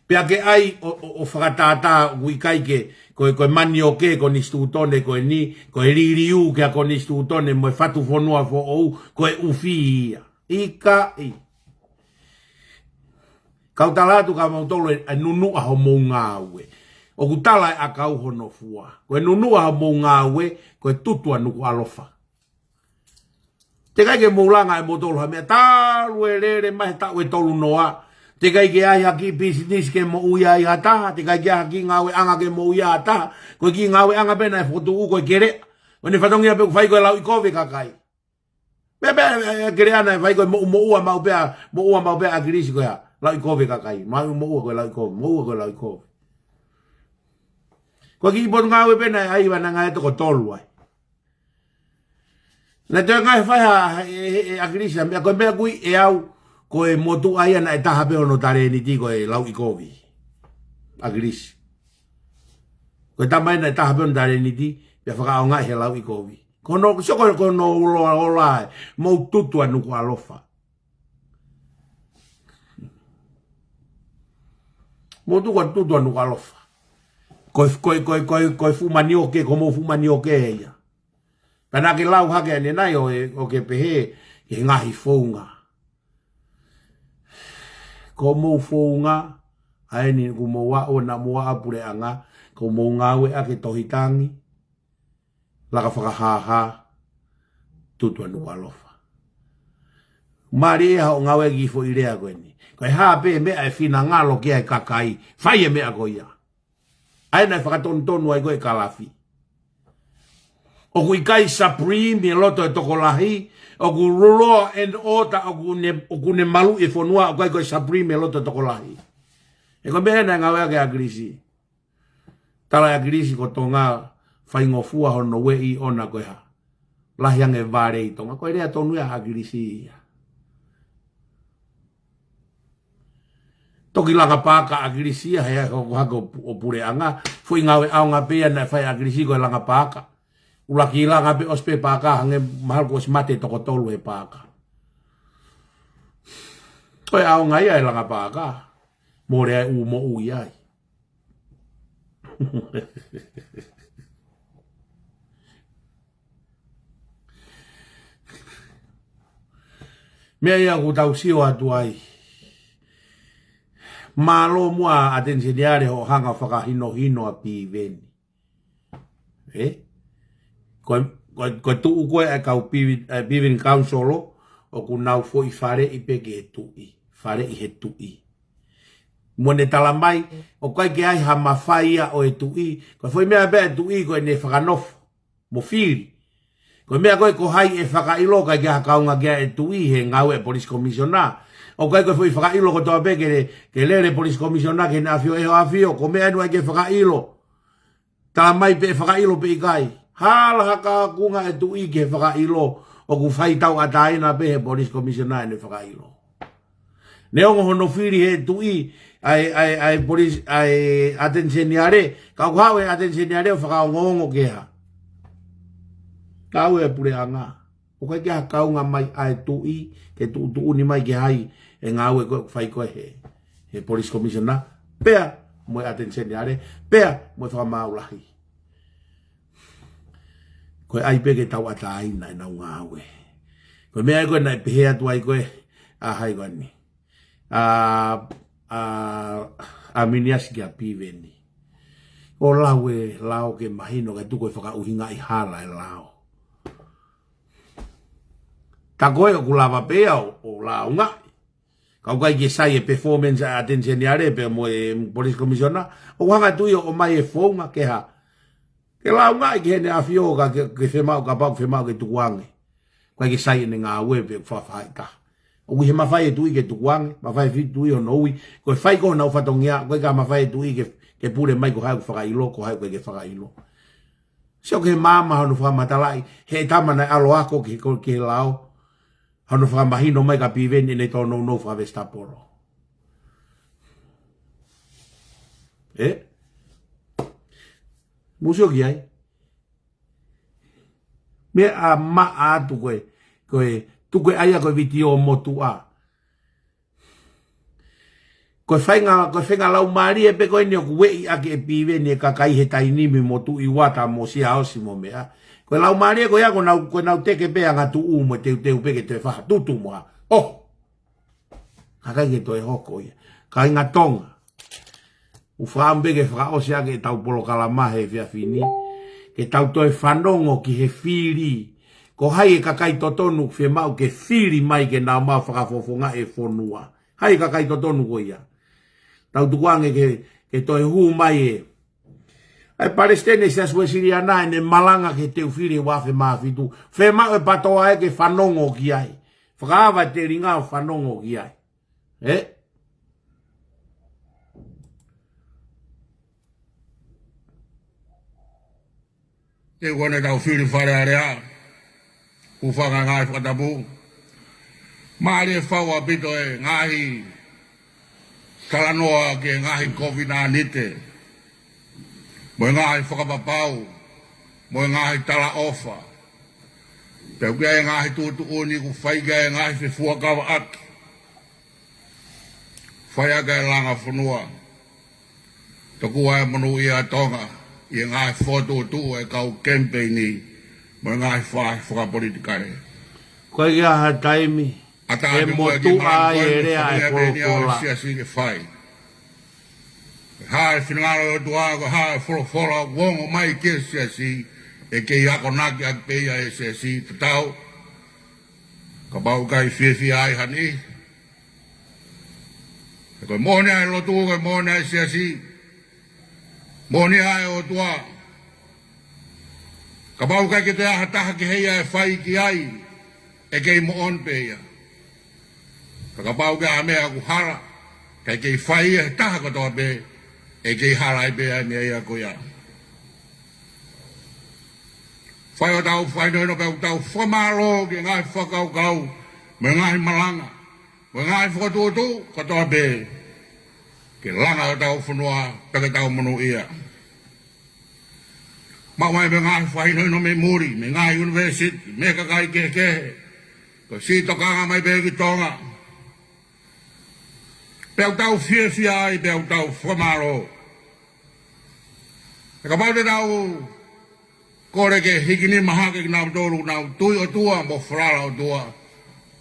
Pea ke ʻai ʻo, ʻo, ʻo fakatātā ʻoku ʻikai ke, ko e, ko e manioke konisitūtone ko eni, ko e liliu ki he konisitūtone mo e fatu fonua foʻou, ko e ʻufi ia. ʻIkai. Kau tala atu kia moutolu ʻe, ʻe nunuʻa hoʻomou ngāue. ʻOku tala ʻe ʻakau hono fua. Ko e nunuʻa hoʻomou ngāue, ko e tutu ʻa Nukuʻalofa. Teʻeki ai ke mou langa ʻe moutolu ha meʻa talu e lele mai he taʻu ʻe tolu noa. Teʻeki ai ke ʻi ai ha kiʻi pisinisi ke moʻui ai ha taha. Teʻeki ai ke ʻi ai ha kiʻi ngāueʻanga ke moʻui ai ha taha. Ko e kiʻi ngāueʻanga pē naʻe fokotuʻu ko e keleʻa. ʻO ne fatongia pē ʻoku fai ko e lauʻikovi e kakai. Pea, pea, e, e, keleʻa naʻe fai ko e moʻu, moʻua maʻu pē ʻa, moʻua maʻu pē ʻa ʻAkilisi ko ia. Lauʻikovi e kakai. Maʻu moʻua ko e lauʻikovi. Moʻua ko e lauʻikovi. Ko e kiʻi potungāue pē naʻe ʻai, vananga e toko tolu ai. Naʻe toe ngaahi fai ha, ha, e, e, e ʻAkilisi, meʻa ko e meʻa ʻoku ui ʻe au, ko e motuʻa ia naʻe taha pē hono talēniti ko e lauʻikovi. ʻAkilisi. Ko e tama ia naʻe taha pē hono talēniti, pea fakaʻaongaʻi he lauʻikovi. Ko hono, sio ko, ko hono oloa, oloa ē, mou tutu ʻa Nukuʻalofa. Mou tuku ʻa, tutu ʻa Nukuʻalofa. Ko e, ko e, ko e, ko e, ko e fuʻu manioke, ko homou fuʻu manioke ia. Pea naʻá ke lau hake ʻanenai ʻo e, ʻo ke pehē, ki he ngaahi founga. Ko homou founga, ʻA eni ʻoku mou aʻu, naʻa mou aʻu puleʻanga, ʻoku mou ngāueʻaki e tohi tangi, laka fakahāhā, tutu ʻa Nukuʻalofa. Mālie ia hoʻo ngāueʻaki e foʻi lea ko eni. Ko e hā pē meʻa ʻe finangalo ki ai e kakai, fai e meʻa ko ia. ʻA ē naʻe fakatonutonu ai ko ē ʻe Kalafi. ʻOku ʻikai supreme ʻi loto e tokolahi, ʻoku law and order, ʻoku ne, ʻoku ne maluʻi e fonua, ʻoku ʻikai ko e supreme ʻi loto e tokolahi. He ko e meʻa naʻe ngāueʻaki ʻe ʻAkilisi. Tala ʻe ʻAkilisi ko Tonga faingofua hono ueʻi ʻona ko e hā. Lahi ange vale ʻi Tonga, ko e lea tonu ia ʻa ʻAkilisi ia. Toki langa paaka ʻa ʻAkilisi ia, he ko e hako ʻo puleʻanga, foʻi ngāue ʻaonga pē ia naʻe fai ʻe ʻAkilisi ko e langa paaka. ʻUluaki langa pē ʻosi pē paaka, hangē mahalo kuo ʻosi mate toko tolu he paaka. Ko e ʻaonga ia e langa paaka. Mole ai ʻū moʻui ai. Meʻa ia ʻoku tau sio atu ai. Mālō muʻa ʻAteni Seniale hoʻo hanga ʻo fakahinohino ʻa Piveni. Ē? Ko, ko, ko e tuʻu ko ē ʻa e kau Piveni, ʻa e Piveni Council ʻoku nau foʻi faleʻi pē ki he tuʻi. Faleʻi he tuʻi. Mo ne tala mai, ʻoku ʻikai ke ʻi ai ha mafai ia ʻo e tuʻi, ko e foʻi meʻa pē ʻa e tuʻi ko ʻene fakanofo mo fili. Ko e meʻa ko ē ko hai ʻe fakaʻilo, ʻikai ke ʻi ai ha kaunga ki ai e tuʻi he ngāue ʻa e Police Commissioner. ʻOku ʻikai ko e foʻi fakaʻilo kotoa pē ke, ke lele Police Commissioner ki heʻene ʻafio ʻi he ʻafio, ko e meʻa ʻeni ʻoku ʻikai ke fakaʻilo. Tala mai pe ʻe fakaʻilo pe ʻikai. Hala ha kaunga ʻa e tuʻi ke fakaʻilo, ʻoku fai tauʻatāina pē he Police Commissioner ʻene fakaʻilo. Neongo hono fili he tuʻi, ʻa e, ʻa e, ʻa e Police, ʻa e ʻAteni Seniale, ka ʻoku haʻu e ʻAteni Seniale ʻo fakaongoongo ke hā. Kau e puleʻanga. ʻOku ʻikai ke ʻi ai ha kaunga mai ʻa e tuʻi, ke tuʻutuʻuni mai ke hai e ngāue ko ē ʻoku fai ko ē he, he Police Commissioner, pea mo e ʻAteni Seniale, pea mo e Fakamaau Lahi. Ko e ʻai pē ke tauʻatāina ʻenau ngāue. Ko e meʻa ia ko ē naʻe pehē atu ai ko ē, ʻa hai ko eni. ʻA, ʻa, ʻa Miniasi kia Piveni. ʻO lau e lao ke mahino kae tuku e fakaʻuhingaʻi hala e lao. Tā ko ē ʻoku lava pē ia ʻo, ʻo laungaʻi. Ka ʻoku ʻikai ke sai e performance ʻa e ʻAteni Seniale pea mo e Police Commissioner. ʻOku hanga ʻe he tuʻi ʻo ʻomai e founga ke hā. Ke laungaʻi ki heʻene ʻafio ka ke, ke fiemaʻu kapau, fiemaʻu ke tukuange. ʻOku ʻikai ke sai ʻene ngāue pe fakafaʻahitaha. ʻOku ʻi he mafai e tuʻi ke tukuange, mafai e tuʻi hono ui. Ko e fai ko honau fatongia, ʻoku ʻikai ke mafai e tuʻi ke, ke pule mai ko hai ʻoku fakaʻilo, ko hai ʻoku ʻikai ke fakaʻilo. Sio ki he maama hono fakamatalaʻi, he tama naʻe ʻalu ʻo ako ki he, ki he lao. Hono fakamahino mai kia Piveni ʻene tōnounou fakavesitapolo. Ē? Mou sio ki ai. Meʻa maʻa atu ko ē, ko e, tuku ʻa ia ko e vitiō motuʻa. Ko e faʻahinga, ko e faʻahinga laumālie pē ko eni ʻoku ueʻi ʻaki ʻe Piveni e kakai he taimi ni mo Tuʻi Uata mo Siaosi mo meʻa. Ko e laumālie ko ia ko ʻenau, ko ʻenau teke pē ʻa e ngatuʻu mo e teuteu pē ke toe fakatutu mo ha. ʻOho. ʻIkai ke toe hoko ia. Kāinga Tonga. ʻOku ou fakaʻamu pē ke fakaʻosi ʻaki ʻetau polokalama he efiafi ni. Ke tau toe fanongo ki he fili. Ko hai e kakai totonu ʻoku fiemaʻu ke fili mai ke nau maʻu fakafofongaʻi e fonua. Hai e kakai totonu ko ia. Tau tukuange ke, ke toe hū mai e. ʻA e Palesiteni Siasi Uesiliana ʻene malanga ke teu fili ʻi he ua afe mā fitu. Fiemaʻu e PATOA ē ke fanongo ki ai. Fakaava e telinga ʻo fanongo ki ai. Ē? Te uane tau fili Fale Alea. Hūfanga ngaahi fakatapu. Mālie fau ʻaupito e ngaahi talanoa ki he ngaahi kovinānite. Mo e ngaahi fakapapau. Mo e ngaahi talaʻofa. Pea ʻoku ʻi ai e ngaahi tuʻutuʻuni ʻoku fai ki ai e ngaahi fefuakavaʻaki. Fai ʻaki e langa fonua. Tokua e monūʻia ʻa Tonga ʻi he ngaahi fokotuʻutuʻu e kau kemipeini mo e ngaahi faahi fakapolitikale. Ko ia ha taimi ʻe motuʻa ai e lea e folofola. Siasi ke fai. Hā e finangalo ʻo e ʻOtua, ko e hā e folofola ʻoku ongo mai ki he siasi, ʻe kei akonaki ʻaki pē ia ʻe he siasi. Tatau, kapau ʻoku ʻikai fiefia ai ha niʻihi. He ko e moʻoni ʻa e lotu, ko e moʻoni ʻa e siasi, moʻoni ʻa e ʻOtua. Kapau ʻoku ʻikai ke toe ʻi ai ha taha kehe ia ʻe fai ki ai, ʻe kei moʻoni pē ia. Ka kapau ʻoku ʻi ai ha meʻa ʻoku hala, kae kei fai ia ʻe he taha kotoa pē, ʻe kei hala ai pē ʻa e meʻa ia ko ia. Fai hotau fakahinohino pea ʻoku tau fakamālō ki he ngaahi fakakaukau, mo e ngaahi malanga, mo e ngaahi fokotuʻutuʻu kotoa pē, ke langa hotau fonua, pea ke tau monūʻia. Maʻu mai mo e ngaahi fakahinohino mei muli, mei he ngaahi university, mei he kakai kehekehe, ko e siʻi tokanga mai pē ki Tonga. Pea ʻoku tau fiefia ai, pea ʻoku tau fakamālō. He kapau te tau kole ke hiki nima hake kinautolu ʻoku nau tui ʻOtua mo falala ʻOtua,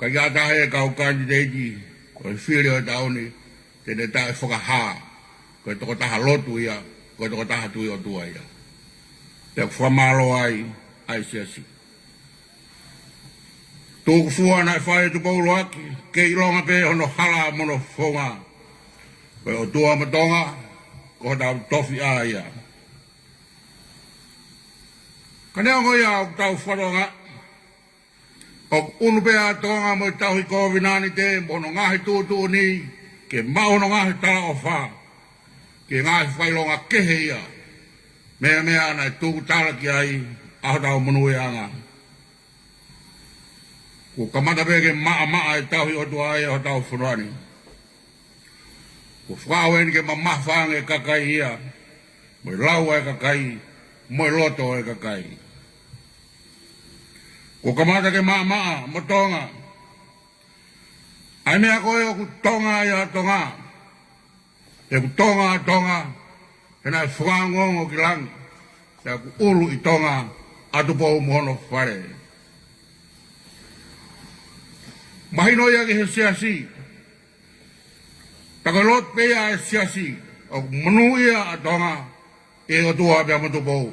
ka ʻi ai ha taha he kau kanititeiti, ko e fili ʻo e taʻu ni, te ne taʻefakahā, ko e tokotaha lotu ia, ko e tokotaha tui ʻOtua ia. Pea ʻoku fakamālō ai ʻa e siasi. Tuku fua naʻe fai ʻe Tupou ʻUluaki, kei ʻilonga pē hono hala mo hono founga, ko e ʻOtua mo Tonga, ko hotau tofiʻa ia. Ka neongo ia ʻoku tau fatongia, ʻoku ʻunu pē ʻa Tonga mo e tauhi kovinānite mo hono ngaahi tuʻutuʻuni, ke maʻu hono ngaahi talaʻofa, ki he ngaahi fakaʻilonga kehe ia, meimei naʻe tuku tala ki ai ʻa hotau monūʻiaʻanga. Kuo kamata pē ke maʻamaʻa e tauhi ʻOtua ʻa hotau fonua ni. Kuo fakaʻau eni ke mamafa ange e kakai ia, mo e lau ʻa e kakai, mo e loto ʻo e kakai. Kuo kamata ke maʻamaʻa mo Tonga ʻa e meʻa ko ē ʻoku Tonga ai ʻa Tonga. He ʻoku Tonga ʻa Tonga, he naʻe fakaongoongo ki langi, he ʻoku ʻulu ʻi Tonga ʻa Tupou mo hono fale. Mahino ia ki he siasi, pea ko e lotu pē ia ʻa e siasi, ʻoku monūʻia ʻa Tonga ʻe he ʻOtua pea mo Tupou.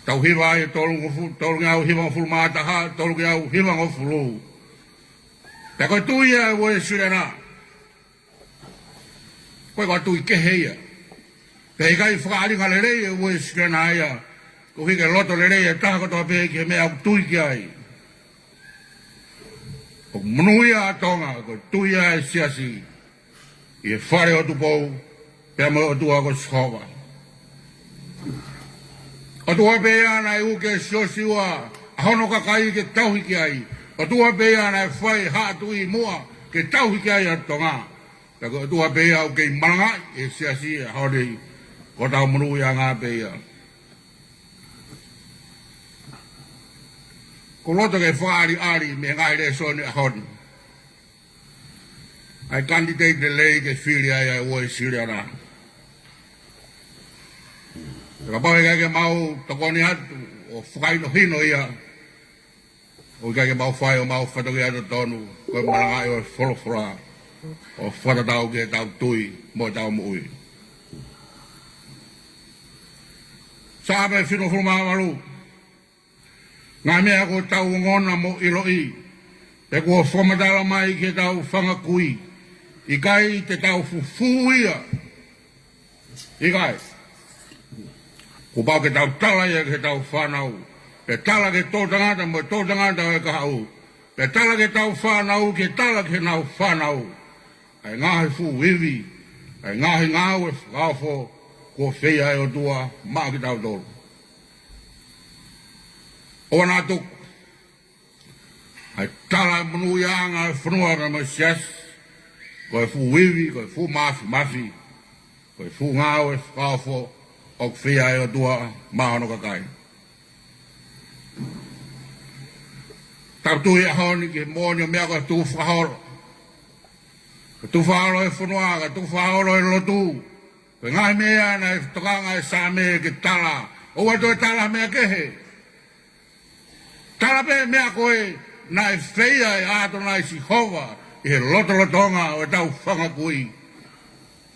Taʻu hiva ʻe tolungofulu, tolungeau hivangofulu mā taha, tolungeau hivangofulu. Pea ko e tui ia ʻa e Uēsiliana, ko e tui kehe ia. Pea ʻikai fakaʻalinga lelei ʻa e Uēsiliana ia, koeʻuhi ke loto lelei e taha kotoa pē ki he meʻa ʻoku tui ki ai. ʻOku monūʻia ʻa Tonga, ko e tui ia ʻa e siasi ʻi he fale ʻo Tupou, pea mo e ʻOtua ko Sihova. ʻOtua pē ia naʻe uke ʻa Siosiua ʻa hono kakai ke tauhi ki ai. ʻOtua pē ia naʻe fai ʻe Haʻa Tuʻi ʻi muʻa ke tauhi ki ai ʻa Tonga. Pea ko e ʻOtua pē ia ʻoku kei malangaʻi ʻe he siasi he ʻaho ni, ko hotau monūʻiaʻanga pē ia. ʻOku ou loto ke fakaʻaliʻali mei he ngaahi lēsoni ʻo e ʻaho ni ʻa e kanititeiti lelei ke fili ai ʻa e Uēsiliana. Kapau ʻe ʻikai ke mau tokoni atu ʻo fakahinohino ia, ʻoku ʻikai ke mau fai homau fatongia totonu, ko e malangaʻi ʻo e folofola, ʻo fakatatau ki heʻetau tui mo ʻetau moʻui. Saame hivangofulu mā valu. Ngaahi meʻa kuo tau ongona mo ʻiloʻi, pea kuo fakamatala mai ki heʻetau fanga kui, ʻikai te tau fufū ia. ʻIkai. Kuo pau ke tau tala ia ki heʻetau fānau, pea tala ki he toʻutangata mo e toʻutangata ʻo e kahaʻu, pea tala ki heʻetau fānau, ke tala ki heʻenau fānau, ʻa e ngaahi fuʻu ivi, ʻa e ngaahi ngāue fakaofo kuo fai ʻe he ʻOtua maʻa kitautolu. ʻOua naʻa tuku ʻa e tala monūʻiaʻanga ʻo e fonua pea mo e siasi ko e fuʻu ivi, ko e fuʻu māfimafi, ko e fuʻu ngāue fakaofo ʻoku fai ʻe he ʻOtua maʻa hono kakai. Tau tui he ʻaho ni ki he moʻoni ʻo e meʻa ko e tukufakaholo. Ko e tukufakaholo ʻo e fonua, ko e tukufakaholo ʻo e lotu. Ko e ngaahi meʻa naʻe tokanga ʻe Saame ke tala, ʻoua toe tala meʻa kehe. Tala pē meʻa ko ē naʻe fai ʻe ʻAtonai Sihova ʻi he lotolotonga ʻo ʻetau fanga kui.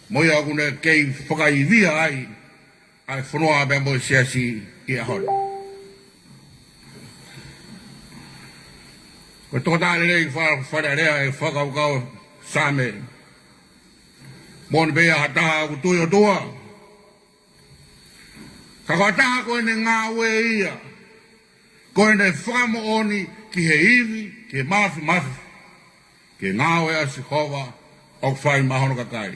mo ia ʻoku ne kei fakaivia ai ʻa e fonua pea mo e siasi ʻi he ʻaho ni. Ko e tokotaha lelei fa-, Fale Alea ʻi he fakakaukau Saame. Moʻoni pē ia ha taha ʻoku tui ʻOtua. Ka ko ha taha ko ʻene ngāue ia, ko ʻene fakamoʻoni ki he ivi, ki he māfimafi, ki he ngāue ʻa Sihova ʻoku fai maʻa hono kakai.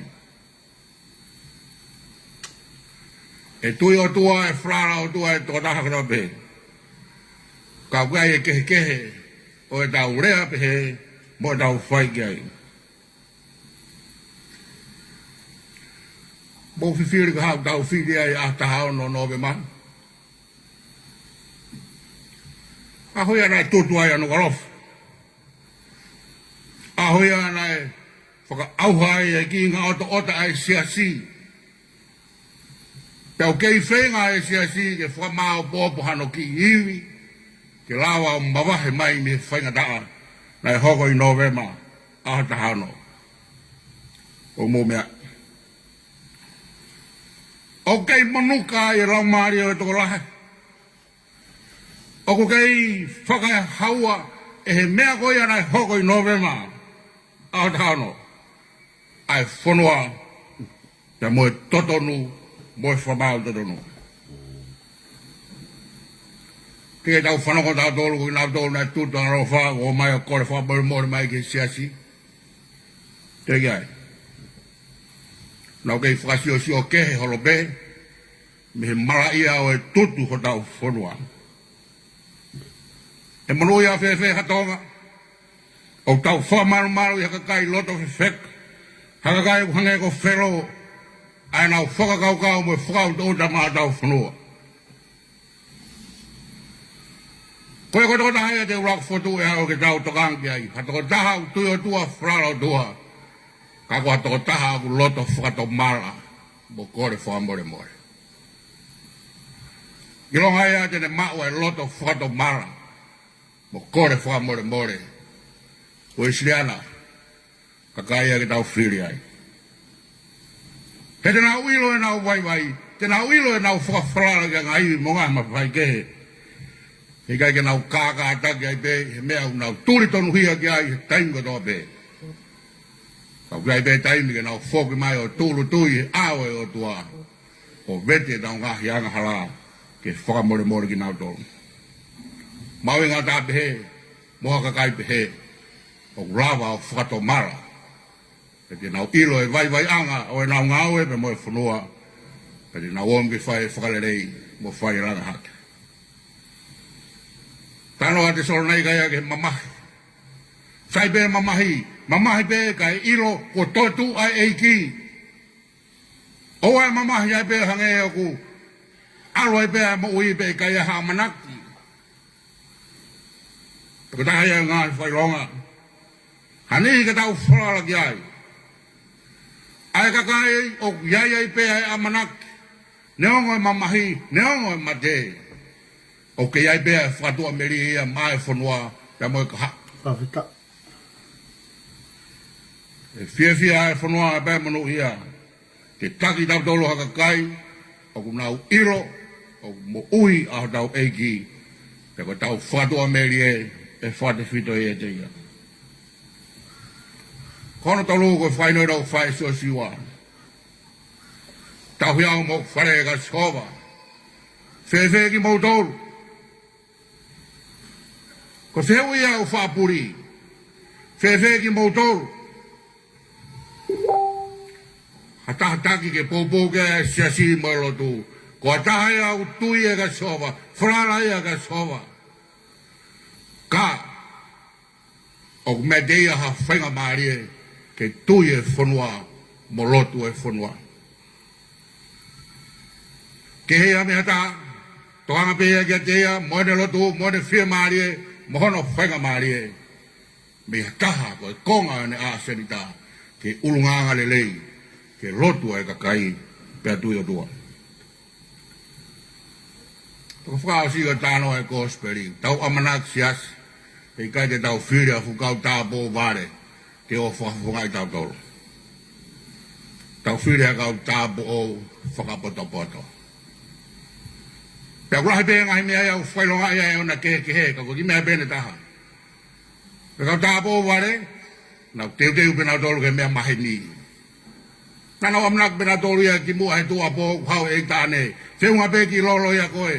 ʻE tui ʻOtua, ʻe falala ʻOtua ʻa e tokotaha kotoa pē. Ka ʻoku ʻi ai e kehekehe ʻo ʻetau lea pehē mo ʻetau fai ki ai. Mou fifili ko e hā ʻoku tau fili ai ʻaho taha ono Nōvema. ʻAho ia naʻe tutu ai ʻa Nukuʻalofa. ʻAho ia naʻe fakaʻauha ai e kiʻi ngaʻotoʻota ʻa e siasi. Pea ʻoku kei feinga e siasi ke fakamāopoopo hano kiʻi ivi, ke lava ʻo mavahe mai mei he faingataʻa naʻe hoko ʻi Nōvema ʻaho taha ono. ʻOku mou meaʻi, ʻoku kei monuka ai e laumālie ʻo e tokolahi. ʻOku kei fakahaua ʻe he meʻa ko ia naʻe hoko ʻi Nōvema ʻaho taha ono ʻa e fonua pea mo e totonu, mo e fakamaau totonu. Ke tau fanongo tautolu, ko kinautolu naʻe tutu angaʻofa, ʻo ʻomai ʻo kole fakamolemole mai ki he siasi. Teʻeki ai. Naʻa ku kei fakasiosio kehe holo pē mei he malaʻia ʻo e tutu hotau fonua. ʻE monūʻia fēfē ha Tonga ʻoku tau fakamalumalu ʻi ha kakai loto fefeka, ha kakai ʻoku hangē ko Felo, ʻa ʻenau fakakaukau mo e fakaʻutoʻuta maʻa hotau fonua. Ko e ko e tokotaha ia te u laka fotu ʻe au ke tau tokanga ki ai. Ha tokotaha ʻoku tui ʻOtua, falala ʻOtua. Ka ko ha tokotaha ʻoku loto fakatomala mo kole fakamolemole. ʻIlonga ia te ne maʻu ʻa e loto fakatomala mo kole fakamolemole. Ko e siliana, kakai ia ke tau fili ai. He te nau ʻilo ʻenau vaivai, te nau ʻilo ʻenau fakafalala ki he ngaahi ivi mo e ngaahi mafai kehe. He ʻikai ke nau kākātaki ai pē he meʻa ʻoku nau tuli tonuhia ki ai he taimi kotoa pē. Ka ʻoku ʻi ai pē taimi ke nau foki mai ʻo tūʻulutui he ʻao ʻo e ʻOtua, ʻo vete ʻenau ngaahi angahala ke fakamolemole kinautolu. Mahuʻinga taha pehē, mo ha kakai pehē, ʻoku lava ʻo fakatomala. Pea te nau ʻilo e vaivaiʻanga ʻo ʻenau ngāue pea mo e fonua. Pea te nau ō mai ke fai e fakalelei mo fai e langa hake. Talanoa ʻa Tesalonaika ia ki he mamahi. Sai pē mamahi, mamahi pē kae ʻilo kuo toetuʻu ʻa e ʻEiki. ʻOua ʻe mamahi ai pē hangē ʻoku ʻalu ai pē ʻa e moʻui pea ʻikai ha ʻamanaki. Ko e taha ia e ngaahi fakaʻilonga ʻa e niʻihi ke tau falala ki ai. ʻA e kakai ʻoku ʻi ai ai pē ʻa e ʻamanaki, neongo e mamahi, neongo e mate, ʻoku kei ʻi ai pē ʻa e fakatuʻamelie ia maʻa e fonua pea mo e kahaʻu. Fakafetaʻi. ʻE fiefia ʻa e fonua pea monūʻia ke taki tautolu ha kakai ʻoku nau ʻilo ʻoku moʻui ʻa hotau ʻEiki, pea ko ʻetau fakatuʻamelie ʻe fakatefito ʻiate ia. Ko hono tolu, ko e fakahinohino ʻoku fai ʻe Siosiua. Tauhi au mo hoku fale, ʻe ʻa Sihova. Fēfē kimoutolu? Ko e fehuʻi ia ʻoku faʻa puli. Fēfē kimoutolu? Ha taha taki ke poupou ki ai e siasi mo e lotu. Ko ha taha ia ʻoku tui, ʻe ʻa Sihova, falala ia ki ʻa Sihova. Ka ʻoku mate ia ha faingamālie ke tui e fonua mo lotu e fonua. Kehe ia mei ha taha, tokanga pē ia kiate ia mo ʻene lotu, mo ʻene fiemālie, mo hono faingamālie. Mei ha taha ko e konga ʻo ʻene ʻasenita ke ʻulungaanga lelei, ke lotu ʻa e kakai pea tui ʻOtua. Ko e fakaʻosi ʻo e talanoa ʻo e kosipeli, tau ʻamanaki siasi, he ʻikai te tau fili ha fuʻu kau tāupoʻou vale ke ō fakafofongaʻi tautolu. Tau fili ʻa e kau tāupoʻou fakapotopoto. Pea ʻoku lahi pē ngaahi meʻa ia ʻoku fakaʻilongaʻi ai ʻa e ʻona kehekehe, ka ko e kiʻi meʻa pē ʻe taha. Pea kau tāupoʻou vale, nau teuteu pē nautolu ki he meʻa maheni. Naʻa nau ʻamanaki pē nautolu ia kimuʻa he tuʻuapō ʻoku haʻu e ʻeiki taʻane, feʻunga pē ki lolo ia ko ē.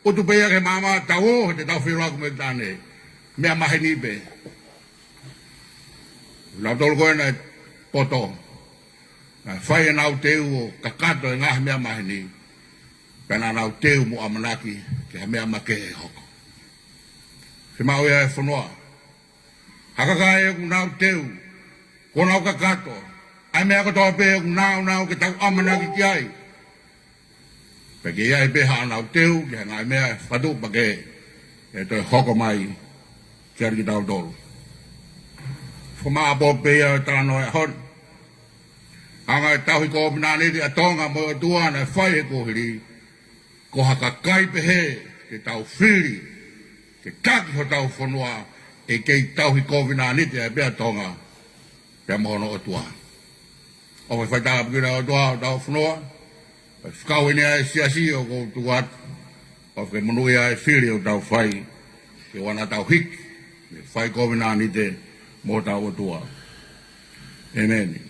ʻUtu pē ia ki he maama, tau ō, he te tau feʻiloaki mo e ʻeiki taʻane. Meʻa maheni pē. Nautolu ko ē naʻe poto. Naʻe fai ʻenau teu ʻo kakato e ngaahi meʻa maheni. Pea naʻa nau teu mo ʻamanaki ki ha meʻa makehe ʻe hoko. Fiemaʻu ia ʻe he fonua. Ha kakai ʻoku nau teu, kuo nau kakato ʻa e meʻa kotoa pē ʻoku nāunau ke tau ʻamanaki ki ai. Pea ke ʻi ai pē haʻanau teu ki he ngaahi meʻa fakatuʻupakē ʻe toe hoko mai kiate kitautolu. Fakamaʻopoʻopo pē ia ʻo e talanoa ʻo e ʻaho ni. Anga e tauhi kovinānite ʻa Tonga mo e ʻOtua naʻe fai he kuohili, ko ha kakai pehē te tau fili ke taki hotau fonua, ʻe kei tauhi kovinānite ai pē ʻa Tonga pea mo hono ʻOtua. ʻOfa ke fai tāpuekina ʻe he ʻOtua hotau fonua, ʻo fekauʻi ʻe he siasi ʻoku ou tuku atu, ʻofa ke monūʻia e fili ʻoku tau fai, ke ʻoua naʻa tau hiki mei he fai kovinānite mo hotau ʻOtua. ʻĒmeni.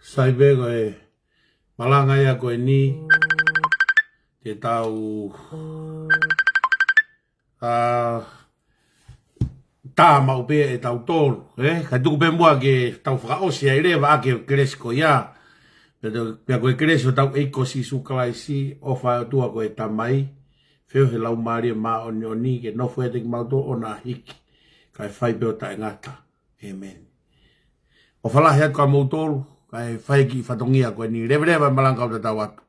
Sai pē ko e malanga ia ko eni, te tau, ā, tā maʻu pē ʻe tautolu, ē? Kae tuku pē muʻa ke tau fakaʻosi ai leva ʻaki e kelesi ko ia. Pea te, pea ko e kelesi ʻo hotau ʻEiki ko Sīsū Kalaisi, ʻofa ʻa e ʻOtua ko e Tamai, feohi ʻa e Laumālie Māʻoniʻoni, ke nofo ʻiate kimautolu ʻo na hiki, kae fai pē ʻo taʻengata. ʻĒmeni. ʻOfa lahi atu kia moutolu, kae fai e kiʻi fatongia ko eni, leveleva e malanga kae tau atu.